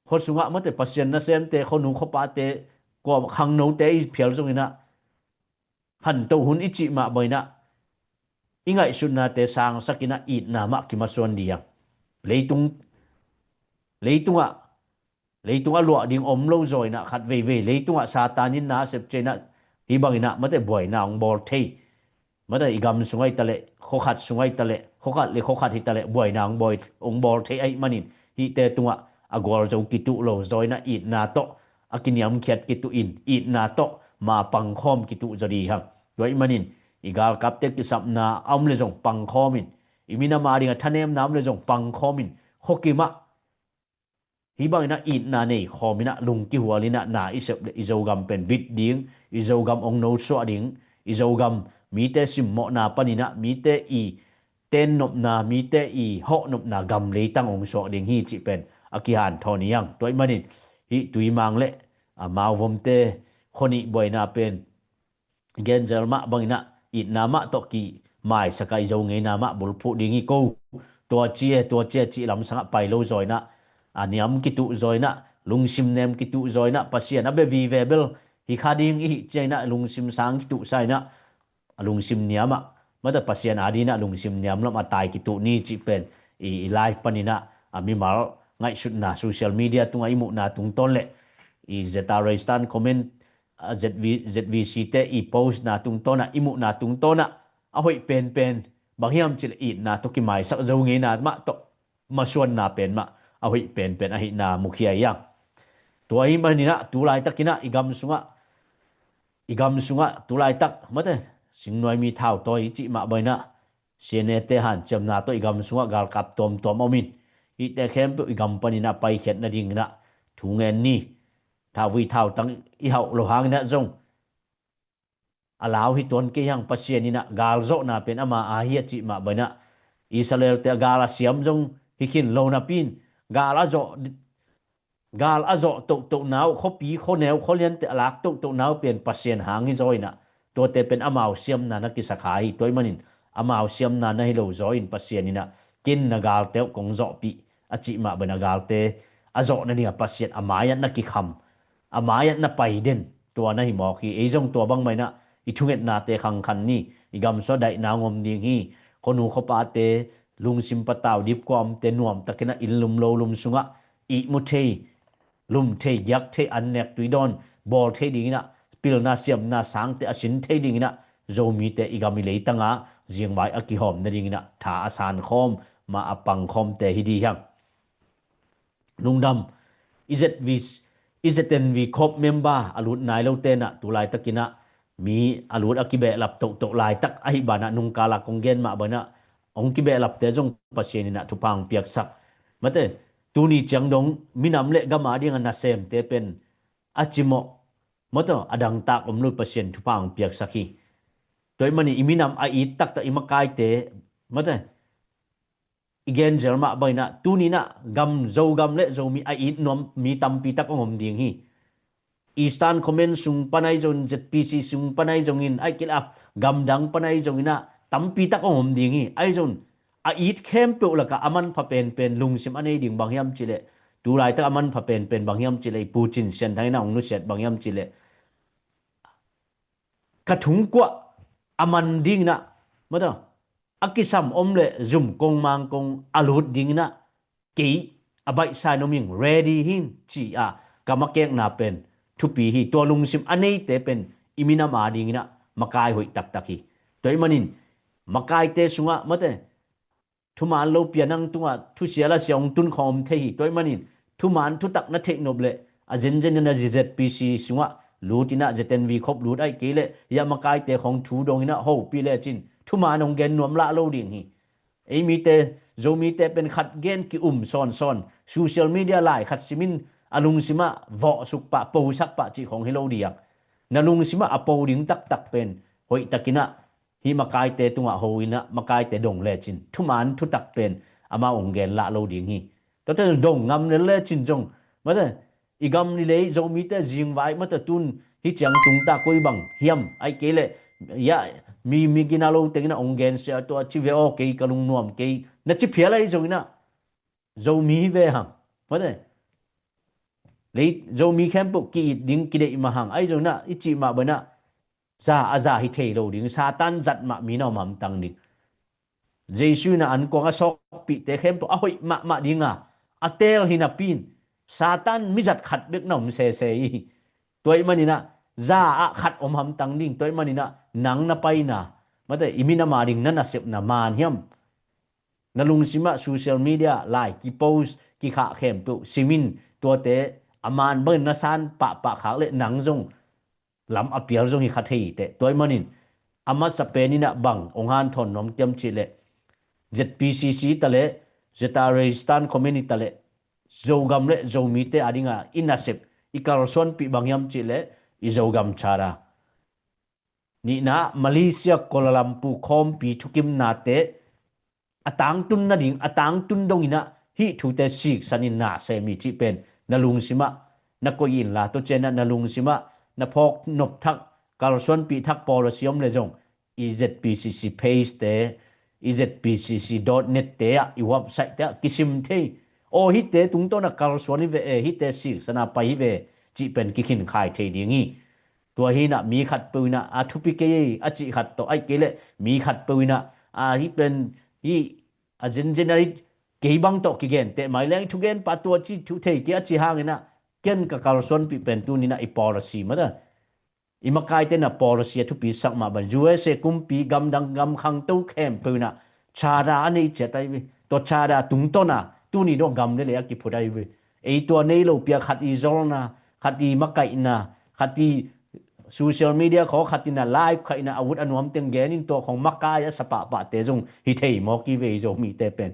khua sungah, mataw, Pasian nasemte, khuanu khuapate, kua khangnote i phial zongin ah, khantoh hun i cih mah bangin ah i ngaihsutnate sangsak in ah itna mah kimasuan dih hang. Leitung, leitungah, leitung a luah ding om lo zaw in ah, khat veivei leitungah Satan in na a sep ciang ah, hih bangin ah, mataw, buaina hong bawl thei, mataw, i gam sungah hitaleh, khua khat sungah hitaleh, khua khat le khua khat hitaleh buaina hong bawl, hong bawl thei ahih manin, hihte tungah a gualzo kituh lo zaw in ah itna tawh a kiniamkhiat kituh in, itna tawh ma pangkhawm kituh zaw dih hang. Tua ahih manin i galkapte kisapna a om le zong pangkhawm in, i minam a ding a thanemna om le zong pangkhawm in, khuakim ah hih bangin ah itna nei khawm in ah, lung kihual in ah na i sep le i Zogam pen bit ding, i Zogam hong nosuah ding, i Zogam mite simmawhna panin ah, mite i tennopna, mite i hawhnopna gam leitang hong suak ding hi cih pen a kihanthawn hi hang. Tua ahih manin hih Tuimang le, a, Mauvomte khua nih buaina pen genzel mah bangin ah itna mah tawh kimaisak a, i Zo ngeina mah bulphuh ding hi ko. Tua ci e, tua ci e cih lamsang ah pai lo zaw in ah, a niam kituh zaw in ah, lungsim nem kituh zaw in ah, Pasian a bia vive bel hi kha ding i hih ciang in ah lungsim sang kituhsa in ah, a lungsim niam ah, mataw, Pasian a ding in ah lungsim niam lam a tai kituh ni cih pen i, i live panin ah, a, mimal ngaihsutna, social media tungah i muhna tungtawn le i Zeta Reistan comment, a, Z V, Z V C te i postna tungtawn ah, i muhna tungtawn ah a hoih penpen bang hiam cih leh itna tawh kimaisak, Zo ngeina mah tawh masuanna pen mah a hoih penpen ahihna mukhia hi hang. Tua ahih manin ah tu laitakin ah i gam sungah, i gam sungah tu laitak, mataw, singnuai mi thautawi i cih mah bangin ah C N A te hanciamna tawh i gam sungah galkap tuamtuam om in, hihte khempeuh i gam panin ah paikhiat nadingin ah thu ngen ni. Thauvui thautang i hauh loh hangin ah zong a lau hi tuan kei hang. Pasian in ah galzawhna pen ama a hi a cih mah bangin ah, Israel te a gal a siam zong hi khin lo napi in, gal a zawh, gal a zawh tohtohna uh, khuapi, khuaneu, khualiante a lak tohtohna uh pen Pasian hang hi zaw in ah, tuate pen amau siamna na kisa kha hi. Tua ahih manin amau siamna na hi lo zaw in Pasian in ah, ken na galte uh kong zawhpih a cih mah bangin ah galte a zawh nading ah Pasian a mai-ah na kikham, a mai-ah na pai den, tua na hi mawk hi. Ei zong tua bangmah in ah i thungetnate khangkhan ni. I gam sungah daihna hong om ding hi. Khuanu khuapate, lungsim patau dipkua omte nuamtakin ah inn lum lo lum sungah ihmu thei, lum thei, giak thei, an nek tui dawn bawl thei dingin ah, pilna siamna sangte a sin thei dingin ah, Zomite i gam i leitang a zingvai a kihawm nadingin ah tha a sankhawm, ma a pangkhawmte hi dih hang. Lungdam, i Z V, i Z N V corps member a lut nai lote in ah tu laitakin ah mi a lut a kibehlap tohtoh laitak ahi banah nungkal a kong gen mah banah hong kibehlapte zong Pasian inah thupha hong piaksak. Mate, tuni ciang dong minam le gam a ding a nasemte pen a cimawh, mate, a dangtak om lo Pasian thupha hong piaksak hi. Tua ih manin i minam a it taktak i makaite, mate, i genzel mah banah tuninah gam, Zogam le Zomi a it nuam mi tampi tak hong om ding hi. Eastern Command sung pan ahi zongin, Z P C sung pan ahi zongin, aih kilap gamdang pan ahi zonginah tampi tak hong om ding hi. Ahi zongin a it khempeuh lakah a manpha penpen lungsim a nei ding bang hiam cihleh, tulaitak a manpha penpen bang hiam cihleh, i Pu Cin Sian Thang inah hong nusiat bang hiam cihleh, ka thungkuah a man dinginah, mata, a kisam om le zum kong mang kong a lut dinginah kei a baihsa in om ing, ready hi ing ci-a ka makekna pen thupi hi. Tua lungsim a neite pen i minam a dinginah makai hoih taktak hi. Tua ih manin makaite sungah, mate, thuman lopi a nang tungah thusia lasia hong tun khawng om thei hi. Tua ih manin thuman thutak na theih nop leh a zenzen in a Z Z P C sungah lut inah, Z N V khop lut aih kei leh hiah makaite khawng thu dong inah hopih lecin thuman hong gen nuam lah lo ding hi. Ei mite, Zomite pen khat gen ki-um sawnsawn, social media lai khat simin a lungsimah vawhsuk pah, posak pah cih khawng hi lo diak. Na lungsimah a po ding taktak pen hoihtakinah hih makaite tungah ho inah makaite dong lecin thuman thutak pen amau hong gen lah lo ding hi. Tuate dong ngam lel lecin zong, mate, i gam i lei Zomite zingvai, mate, tun hih ciang tungta koi bang hiam aih kei leh, ya, mi, mi gina lo tengin a hong gensia tua ci ve aw, kei ka lungnuam kei na ci phial ahi zonginah Zomi hi ve hang, mate, lei Zomi khempeuh ki-it ding kideih mah hang ahi zonginah i cih mah banah za a za hi thei lo ding, Satan zat mah mi na om hamtang ding. Jesu in a ankuang a sawkpihte khempeuh a hoih mahmah dinga a teel hi napi in Satan mizat khat bek na om sese hi. Tua ih maninah za ah khat om hamtang ding. Tua ih maninah nang na paina, mate, i minam a ding na nasepna man hiam? Na lungsimah social media lai kipost kikhah khempeuh simin tuate a man bangin na san pahpah khak leh nang zong lam a pial zong hi kha thei hi teh. Tua ih manin a masa pen inah bang hong hanthawn nuam kiam cihleh, Z P C C taleh, Zeta Resistance Community taleh, Zogam le Zomite a dinga i nasep, i kalsuanpih bang hiam cihleh, i Zogam Charter. Nihna, Malaysia Kuala Lumpur khawmpi thukimnate a tangtun nading, a tangtun donginah hih thute siksanin na sem hi cih pen na lungsimah na koih inla, tua cianah na lungsimah na phawk nopthak, kalsuanpih thak policy om le zong i Z P C C page te, i Z P C C dot net te ah, i website te ah kisim thei. Aw, hihte tungtawnah kalsuan hi ve e, hihte siksana pai hi ve cih pen kikhinkhai thei ding hi. Tua hinah mi khatpeuh inah a thupi kei a cih khat tawh, aih kei leh mi khatpeuh inah a hih pen hih a zenzen a hih kei bang tawh kigenteh mai leng, i thugenpa tua ci thu thei kei a ci hanginah ken ka kalsuanpih pen tuninah i policy mata, i makaite na policy a thupisak mah ban U S A kumpi gamdang gam khangto khempeuh inah charter a nei ciat ahi ve. Tua charter tungtawna tuni dong gam le lei a kiphut ahi ve. Ei tua nei lopi a khat i zolna, khat i makaihna, khat i social media khaw khat inah live khat inah a ut a nuam teng genin tua khong makai a sa pahpahte zong hi thei maw ki ve i Zomite pen.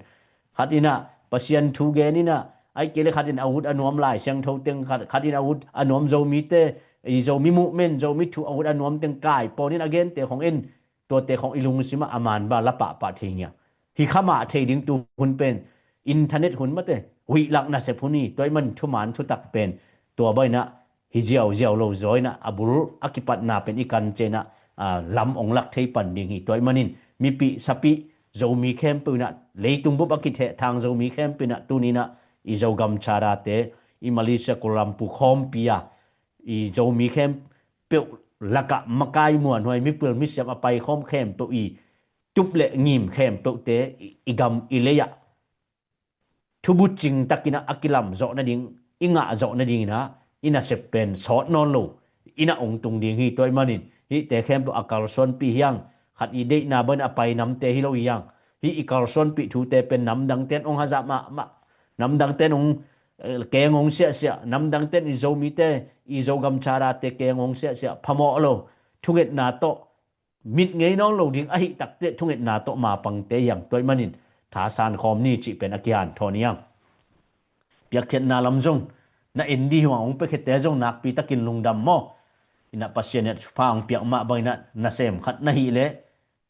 Khat inah Pasian thu gen inah, aih kei le khat in a ut a nuam Lai Siangtho teng, khat, khat in a ut a nuam Zomite, i Zomi movement, Zomi thu a ut a nuam teng kai pawnin a gente khong en, tuate khong i lungsimah a man ba la pahpah thei ngia. Hi kha mah thei ding tu hun pen internet hun mate, huihlak nasep hun hi, tua ih man thuman thutak pen tua bainah hi ziauziau lo zaw inah a bul a kipatna pen i kan cianah, a, lam ong lak thei pan ding hi. Tua ih manin mipih sapih Zomi khempeuh inah, leitung bup a kitheh thang Zomi khempeuh inah tuninah i Zogam Charter te, i Malaysia Kuala Lumpur khawmpi a i Zomi khempeuh lakah makai muanhuai, mipil misiam a paikhawm khempeuh i tup le ngim khempeuhte i, i gam i lei ah thubucing takinah a kilamzawh nading, i ngahzawh nadinginah i nasep pen sawt nawn lo inah ong tung ding hi. Tua ih manin hihte khempeuh a kalsuanpih hiang, khat i deihna banah a pai namte hi lo hiang, hih i kalsuanpih thute pen namdangten ong hazah mahmah, namdangten ong, eh, keng ong siahsiah, namdangten i Zomite, i Zogam Charter te keng ong siahsiah, phamawh lo. thungetna tawh mit ngei nawn lo ding ahih takteh thungetna tawh mapangte hiang, tua ahih manin thasan khawm ni cih pen a kihanthawn hiang. Piakkhiatna lam zong na en dih hang hong piakhiate zong nakpi takin lungdam maw? Inah Pasian inah thupha hong piak mah bang inah nasem khat na hih leh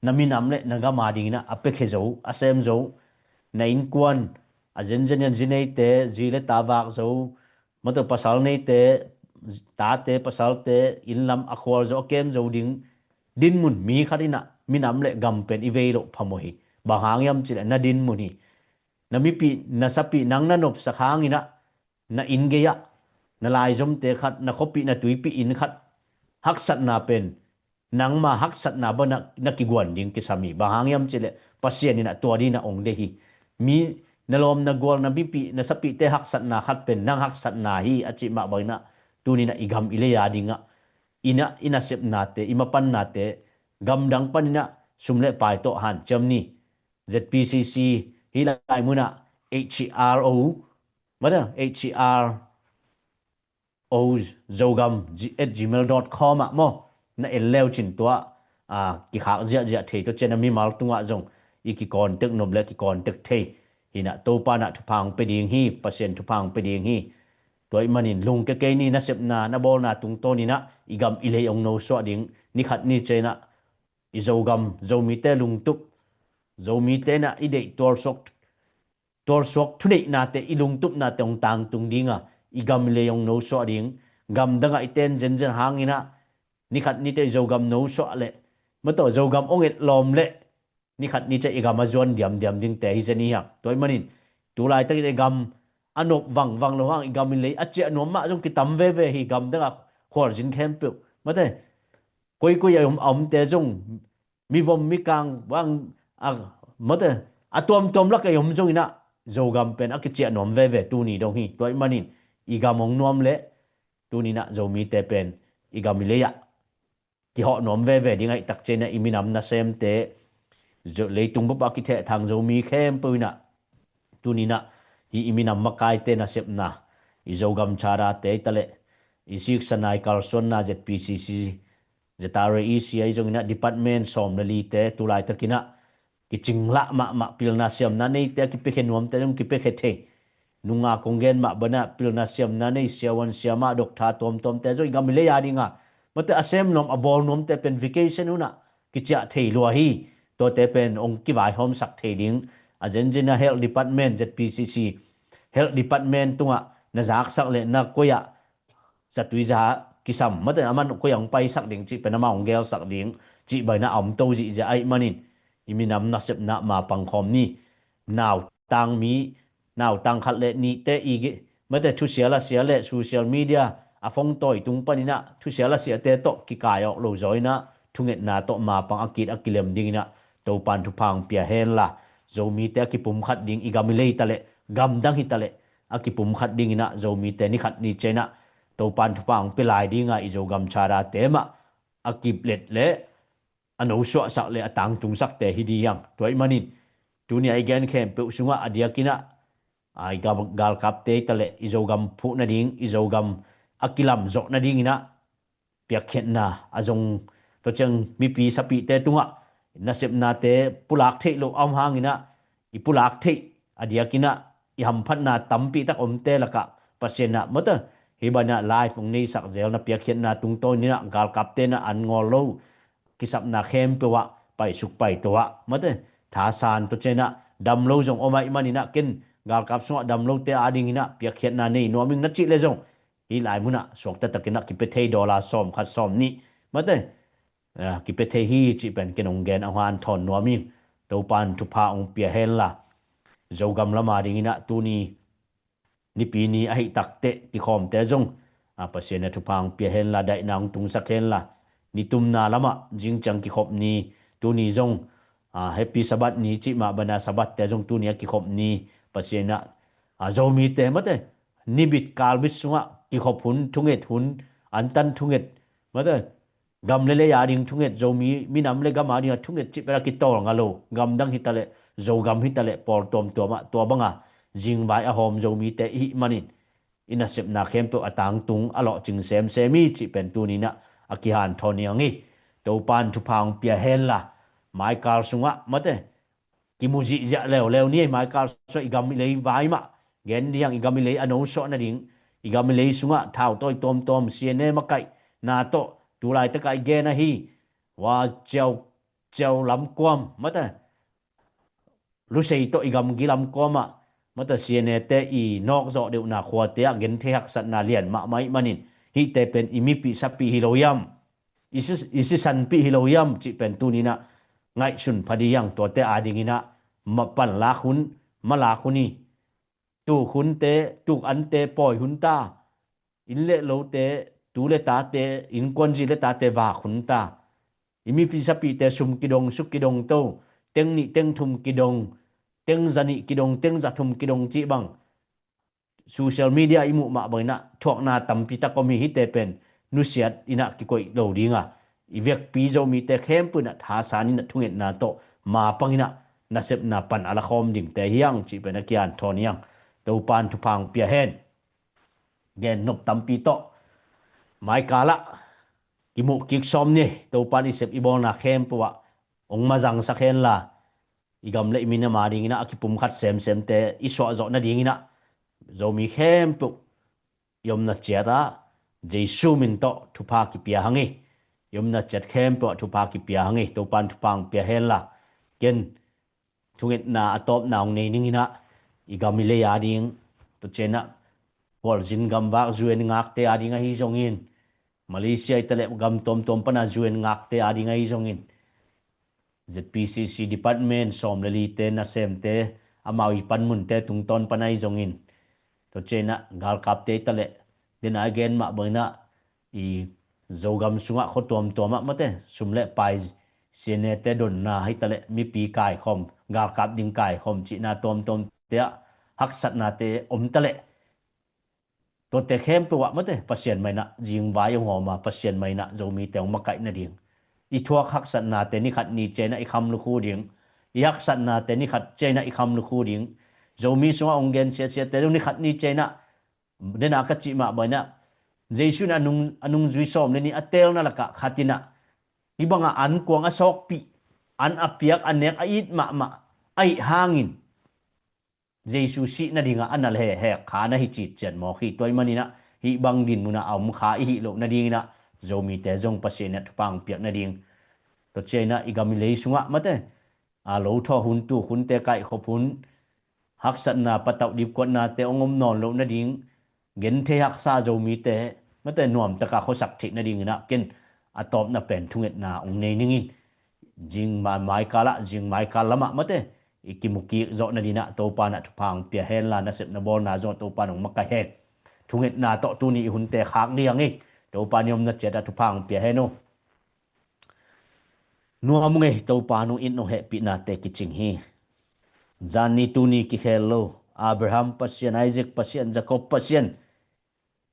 na minam le na gam a ding inah a piakhia zo, a sem zo, na innkuan a zenzen in zi neite, zi le ta vak zo, mawtaw pasal neite, tate pasalte inn lam a khual zo, a kem zo ding dinmun mi khat inah minam le gam pen i vei loh phamawh hi. Bang hang hiam cih leh na dinmun hi. Na mipih na sapih nang na nopsak hang inah na inn gei-ah na laizomte khat, na khuapih na tuipih inn khat haksatna pen nangma haksatna bang na, na kiguan ding kisam hi. Bang hang hiam cih leh Pasian inah tua ding inah hong deih hi. Mi na lawm na gual na mipih na sapihte haksatna khat pen nang haksatna hi a cih mah bang inah tuni inah i gam i lei a dingah inah i nasepnate, i mapannate gamdang pan inah sum le pai tawh hanciam ni. Z P C C hih lai munah H R O, mawtaw H R O Zogam at gmail dot com ah maw, na en leu cin tua a kikhak ziahziah thei, tua ciang a mimal tungah zong i kicontact nop le kicontact thei. Inah Topa inah thupha hong pia ding hi, Pasian thupha hong pia ding hi. Tua ahih manin lungkia kei ni, nasepna na bawlna tungtawn inah i gam i lei hong nosuah ding, ni khat ni ciang inah i Zogam, Zomite lungtup, Zomite inah i deih tualsuak, tualsuak thuneihnate, i lungtupnate hong tangtung ding a, i gam i lei hong nosuah ding. Gamdang ah i ten zenzen hang inah ni khat ni ciang i Zogam nosuah leh, mawtaw Zogam hong et lawm leh ni khat ni ciang i gam a zuan diamdiam dingte hi zen hi hang. Tua ahih manin tu laitak inah i gam a nop vangvang lo hang, i gam i lei a ciah nuam mah zong kitam veve hi. Gamdang ah khualzin khempeuh, mawtaw koikoi a om, a omte zong, mivom mikang bang a, mawtaw a tuamtuam lak a i om zong inah Zogam pen a kiciah nuam veve tuni dong hi. Tua ahih manin i gam hong nuam leh tuni inah Zomite pen i gam i lei ah kihawh nuam veve ding ahih tak ciang inah i minam nasemte, Zo-, leitung bup ah kithehthang Zomi khempeuh inah tuni inah hih i minam makaite nasepna, i Zogam Charter te hi ta leh, i siksa nai kalsuanna Z P C C, Z R A E C ahi zong inah department sawm le lite tu laitak inah kicinglah mahmah, pilna siamna neite a kipiakhia nuamte zong kipiakhia thei. Nunga kong gen mah bang inah pilna siamna nei siavuan siamah, doctor tuamtuamte zong i gam i lei a ding a, mawtaw a sem nuam a bawl nuamte pen vacation hun ah kiciah thei lua hi. Tuate pen hong kivaihawmsak thei ding. A zenzen a health department, Z P C C health department tungah na zaksak leh na koi ah zatui za kisam, mawtaw amah koi ah hong paisak ding cih pen amah hong gelsak ding cih bang inah a om to zihziah ahih manin i minam nasepna mapang khawm ni. Nautang mi, nautang khat le nihte i ge-, mawtaw thusia lasia le social media a phone tawi tung pan inah thusia lasiate tawh kikai awk lo zaw inah thungetna tawh mapang a kit a kilem ding inah Topan thupha hong pia henla, Zomite a kipumkhat ding, i gam i lei ta leh gamdang hi ta leh a kipumkhat ding inah Zomite ni khat ni ciang inah Topan thupha hong pia lai ding a, i Zogam Charter te mah a kiplet le a nosuahsak le a tangtungsakte hi ding hiang. Tua ahih manin tuni a i gen khempeuh sungah a diak inah a i gam-, galkapte hi ta leh, i Zogam phuh nading, i Zogam a kilamzawh nading inah piakkhiatna a zong, tua ciang mipi sapihte tungah nasepnate pulak theih loh a om hang inah i pulak theih a diak inah i hamphatna tampi tak omte lakah Pasian inah, mawtaw hih bang inah live hong neisak zel, na piakkhiatna tungtawn inah galkapte inah an ngawl lo, kisapna khempeuh ah paisuk paito ah, mawtaw thasan, tua ciang inah dam lo zong om ahih man inah ken galkap sungah dam lote a ding inah piakkhiatna nei nuam ing, na cih leh zong hih lai munah suakta tak inah kipia thei, dollar sawm khat sawm nih, mawtaw a, kipia thei hi cih pen ken hong gen a hanthawn nuam ing. Topan thupha hong pia henla, Zogam lam a ding inah tuni Nipi ni ahih takteh kikhawmte zong, a, Pasian a thupha hong pia henla, daihna hong tungsak henla, nitumna lamah zingciang kikhop ni, tuni zong, a, Happy Sabbath ni cih mah bana Sabbath te zong tuni a kikhop ni, Pasian a, a, Zomite mate, nibit kalbit sungah kikhop hun, thunget hun, antan thunget, mate, gam le lei a ding thunget, Zomi minam le gam a ding a thunget cih pen a kitawlnga lo, gamdang hitaleh, Zogam hitaleh, pawl tuamtuam ah tua banga zingvai a hawm Zomite ihih manin, i nasepna khempeuh a tangtung a lawhcing semsem hi cih pen tuninah a kihanthawn hi ang hi. Topan thupha hong pia henla, maikal sungah mate kimu zihziah leuleu ni. Maikal sungah i gam i lei vai mah gen ding, i gam i lei a nosuah nading, i gam i lei sungah thautawi tuamtuam C N A makaihna tawh tulaitakah i gen ahi. Wa ciau ciau lamkuam mate lusei tawh i gamgi lamkuamah mate C N A te i nawkzawh deuhna khuate ah genthei haksatna lian mahmah ih manin, hihte pen i mipih sapih hi lo hiam, i si- i sisanpih hi lo hiam cih pen tuninah ngaihsun pha ding hiang. Tuate adinginah mapan lak hun, malak hun hi. Tuk hunte, tuk ante pawi hun ta. Inn le lote, tu le tate, innkuanzi le tate vak hun ta. I mipih sapihte sum kidong, suk kidong to, teng nih teng thum kidong, teng za nih kidong, teng za thum kidong cih bang social media i muh mah banginah thuakna tampi tak om hi. Hihte pen nusiat inah kikoih lo dinga, i vekpi Zomite khempeuh inah thasan inah thungetna tawh mapanginah nasepna pan a lakhawm dingte hiang cih pen a kian thawn hiang. Topan thupha hong pia hen. Gen nop tampi tawh maikalah kimuh kik sawm ni. Topan i sep i bawlna khempeuh ah hong mazangsak henla, i gam le i minam adinginah a kipumkhat semsemte i suahzawh nadinginah Zomi khempeuh i omna ciatah Jesu min tawh thupha kipia hang hi. I omna ciat khempeuh ah thupha kipia hang hi. Topan thupha hong pia henla, ken thungetna a tawpna hong nei ninginah i gam i lei ading, tua cianah khualzin gamvak U N ngakte ading ahi zongin, Malaysia i taleh gam tuamtuam pana U N ngakte ading ahi zongin, Z P C C department sawm le lite nasemte amau i panmunte tungtawn pana ahi zongin, tua cianah galkapte i taleh dena i gen mah banginah i Zogam sungah khua tuamtuamah mate sum le pai, C N A te donna hi taleh mipi kaikhawm, galkap ding kaikhawm cihna tuamtuamte ah haksatnate om taleh, tuate khempeuh ah mate Pasian mainah zingvai hong hawma, Pasian mainah Zomite hong makaih nading, i thuak haksatnate nikhat ni cianah i kham lukhu ding, i haksatnate nikhat cianah i kham lukhu ding, Zomi sungah hong gen siasiate zong nikhat ni cianah, dena ka cih mah banginah Jesu in a nung, a nungzui sawm le nih a teelna lakah khatinah hih bangah an kuang a sawkpih, an a piak, a nek, a it mahmah ahih hangin Jesu sih nadingah a na le hek kha na hi citcian mawk hi. Tua ih maninah hih bang din munah a om kha i hih loh nadinginah Zomite zong Pasian inah thupha hong piak nading, tua cianah i gam i lei sungah mate a lo thaw hun, tuk hunte kaihkhop hun, haksatna patauh dipkuatnate hong om nawn loh nading, genthei haksa Zomite mate nuamtaka khuasak theih nadinginah ken a tawpna pen thungetna hong nei ningin, zing ma- maikalah, zing maikal lamah mate i kimukik zawh nadinah Topa inah thupha hong pia henla, nasepna bawlna zong Topa in hong makaih hen. Thungetna tawh tuni i hunte khak ding hi. Topa in i omna ciatah thupha hong pia hen uh. Nuam ung ei, Topa nong it nong hehpihnate kicing hi. Zan ni tuni kikhel lo, Abraham Pasian, Isaac Pasian, Jacob Pasian,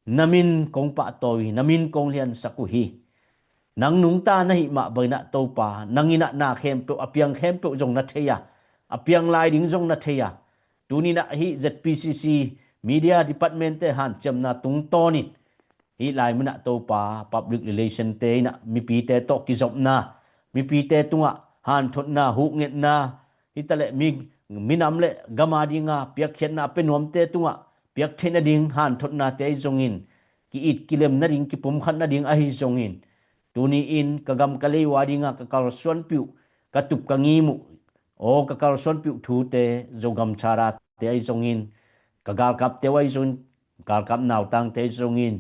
na min kong pahtawi, na min kong liansak uh hi. Nang nungta na hih mah banginah Topa, nang inah na khempeuh, a piang khempeuh zong na thei a, a piang lai ding zong na thei a, tuninah hih Z P C C media department te hanciamna tungtawnin hih lai munah Topa public relation te inah mipite tawh kizopna, mipite tungah hanthotna, hukngetna, hi taleh mi, minam le gam adinga piakkhiatna a pia nuamte tungah piak theih nading hanthotnate ahi zongin, ki-it kilem nading, kipumkhat nading ahi zongin, tuni in ka gam ka lei uh adinga ka kalsuanpih uh, ka tup ka ngim uh, aw ka kalsuanpih uh thute, Zogam charate ahi zongin, ka galkapte uh ahi zongin, galkap nautangte ahi zongin,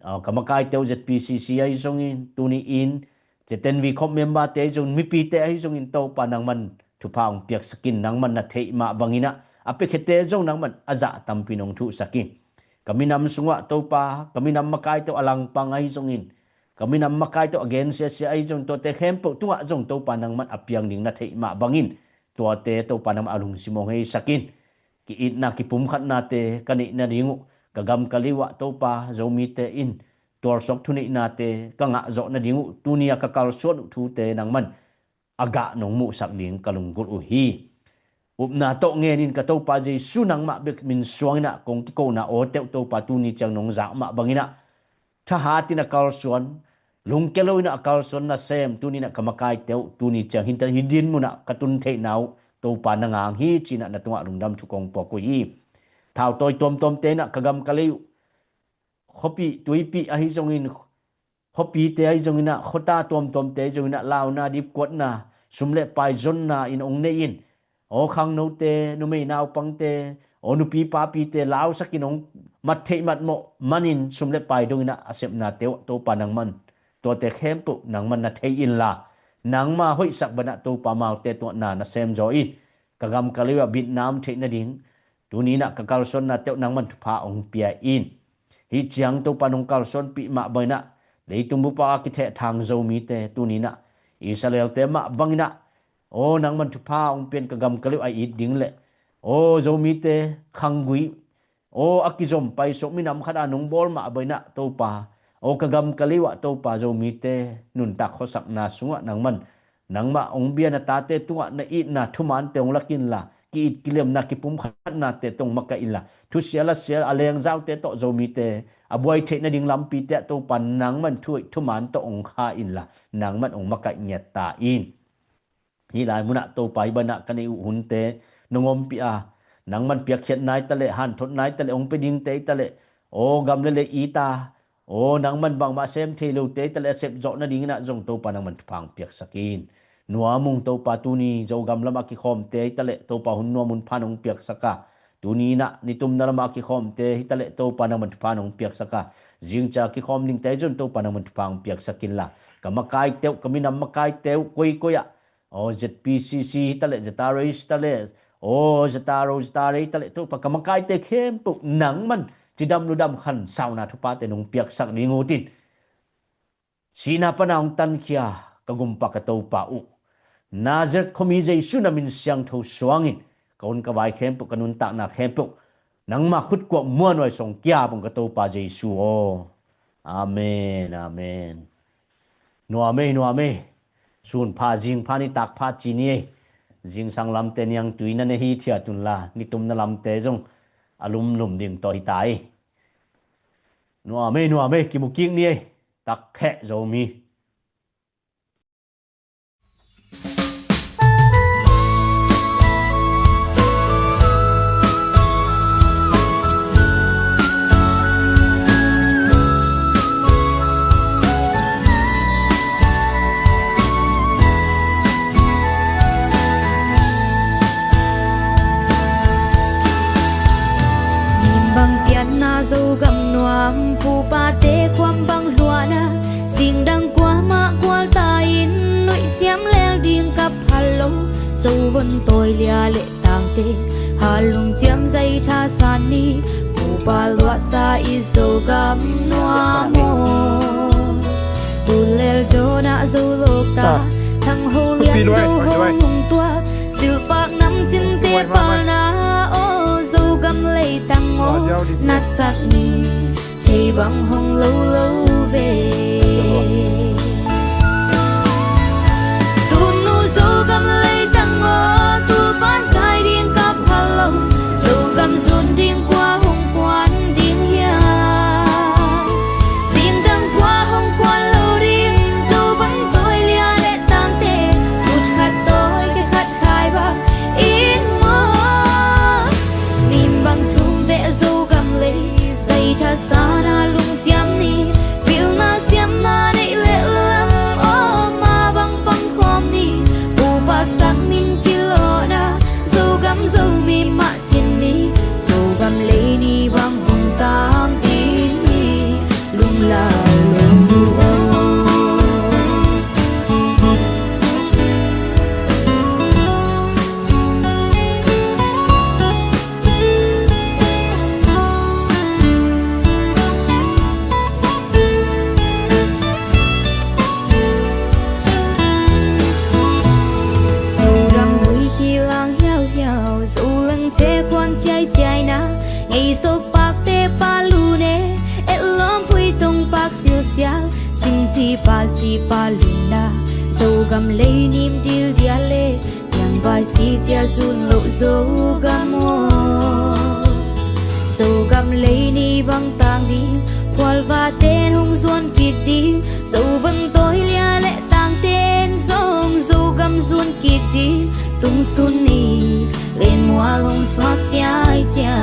aw ka makaite uh Z P C C ahi zongin, tuni in Zetenvi khop memberte ahi zongin, mipite ahi zongin Topa nangman thupha hong piaksakin, nangman na theih mah banginah a piakhiate zong nangman a zah tampi nong thuhsakin, ka minam sungah Topa, ka minam makaite uh a langpang ahi zongin, ka minam makaite uh a gensiasia ahi zongin, tuate khempeuh tungah zong Topa nangman a piang ding na theih mah bangin, tuate Topa nangman a lungsim hong heisakin, ki-itna kipumkhatnate ka neih nading uh, ka gam ka lei uh ah Topa Zomite in tualsuak thuneihnate ka ngahzawh nading uh, tuni a ka kalsuan uh thute nangman a gah nong muhsak ding ka lunggulh uh hi. Upna tawh ngenin ka Topa Jesu nangmah bek min suanginah kong kikona awteuh Topa tuni ciang nong zak mah banginah thahatin a kalsuan lungkia lo in ah a kalsuan nasem, tuni in ah ka makaite uh, tuni ciang hi, hi din mun ah ka tun theihna uh Topa na ngang hi ci-in ah na tungah lungdam thu kong puak uh hi. Thautawi tuamtuamte in ah ka gam ka lei uh, khuapih tuipih ahi zongin, khuapite ahi zongin ah, khuata tuamtuamte ahi zongin ah, launa, dipkuatna, sum le pai zonna in hong nei in, aw khangnote, numei naupangte, aw nupi papite lausak in hong mat theih matmawh manin sum le pai dong in ah a sepnate uh Topa nangman tuate khempeuh nangman na thei inla, nangma hoihsak banah Topa amaute tungah na na sem zaw in, ka gam ka lei uh ah bitna om theih nading, tuni in ah ka kalsuannate uh nangman thupha hong pia in. Hih ciang Topa nong kalsuanpih mah bangin ah, leitung bup ah a kithehthang Zomite, tuni in ah Israelte mah bangin ah, aw nangman thupha hong pia in, ka gam ka lei uh a it ding le, aw Zomite khanggui, aw a kizom paisuak minam khat a nong bawl mah bangin ah Topa, aw ka gam ka lei uh ah Topa Zomite nuntak khuasakna sungah nangman, nangmah hong bia na tate tungah na itna thumaante hong lak inla, ki-it kilemna kipumkhatnate tawh hong makaih inla, thusia lasia a lengzaute tawh Zomite a buai theih nading lampite ah Topa nangman thuhoih thumaan tawh hong kha inla, nangman hong makaih ngiat ta in. Hih lai munah Topa, hih banah ka neih uh hunte nong ompih a, nangman piakkhiat nai ta leh, hanthot nai ta leh, hong pia dingte hi ta leh, aw gam le lei it a, aw nangman bangmah sem thei lote hi ta leh, a sep zawh nadingin ah zong Topa nangman thupha hong piaksak in. Nuam ung Topa, tuni Zogam lamah kikhawmte hi ta leh Topa, hun nuam hun pha nong piaksak a, tuni in ah nitumna lamah kikhawmte hi ta leh Topa, nangman thupha nong piaksak a, zingcia kikhawm dingte hi zong Topa, nangman thupha hong piaksak inla, ka makaite uh, ka minam makaite uh koikoi ah, aw Z P C C hi ta leh, Z R A hi ta leh, aw Z R O, Z R A hi ta leh Topa, ka makaite khempeuh nangman cidam ludam khansauna thupate nong piaksak ding uh tin, sihna pana hong tankhia ka gumpa ka Topa uh, Nazareth khuami Jesu na min siangtho suangin ka hun ka vai khempeuh, ka nuntakna khempeuh nangma khutkuak muanhuai song kia bang ka Topa Jesu aw. Amen, amen. Nuam ei, nuam ei. Sun pha, zing pha, nitak pha ci ni ei. Zingsang lamte niangtui na ne hithiat unla, nitumna lamte zong a lumlum ding tawh hi ta ei. Nuam ei, nuam ei, kimu kik ni ei. Tak heh Zomi. Nim bang pianna Zogam nuam, pupate khuam bang luahna, zingdang kuamah gualta in, nuih ciam lel ding ka phal lo, Zo von tawi lia le tangte, halung ciam zai tha san ni, pupa luahsa i Zogam nuam aw. Tulel dawnah Zo lawkta, thangho lian do ho lungtuak, silhpak namcinte palna aw, Zogam leitang aw, na sak ni, thei bang hong lo lo ve. Tunu Zogam leitang aw, tulpan kai ding ka phal lo, Zogam zun ding kua hong kuan ding hiam? Zingdang kua hong kuan lo ding, Zo bang tawi lia le tangte, kut khat tawi khe khat khai bang in maw? Nim bang thum beh Zogam lei, zai tha sana lungciam ni, pilna siamna neih le lam aw, ma bang pang khawm ni, pupa sang min kilawhna, Zogam Zomi mah cin ni, Zogam lei ni bang hong tang ding ni, lunglau lo uh aw. Zogam mui khi lang hiauhiau, Zo leng the khuan ciaiciaina, ngei sawk pakte pa lune, etlawm phui tong pak silsial, singci palci pa luna, Zogam lei nim dildial le, piangvai si cia zun loh Zogam aw. Zogam lei ni bang tang ding, khualva ten hong zuan kik ding, Zovontawi lia leh tangten zong Zogam zunkik ding tungsun ni. Lianmual hong suak ciaicia.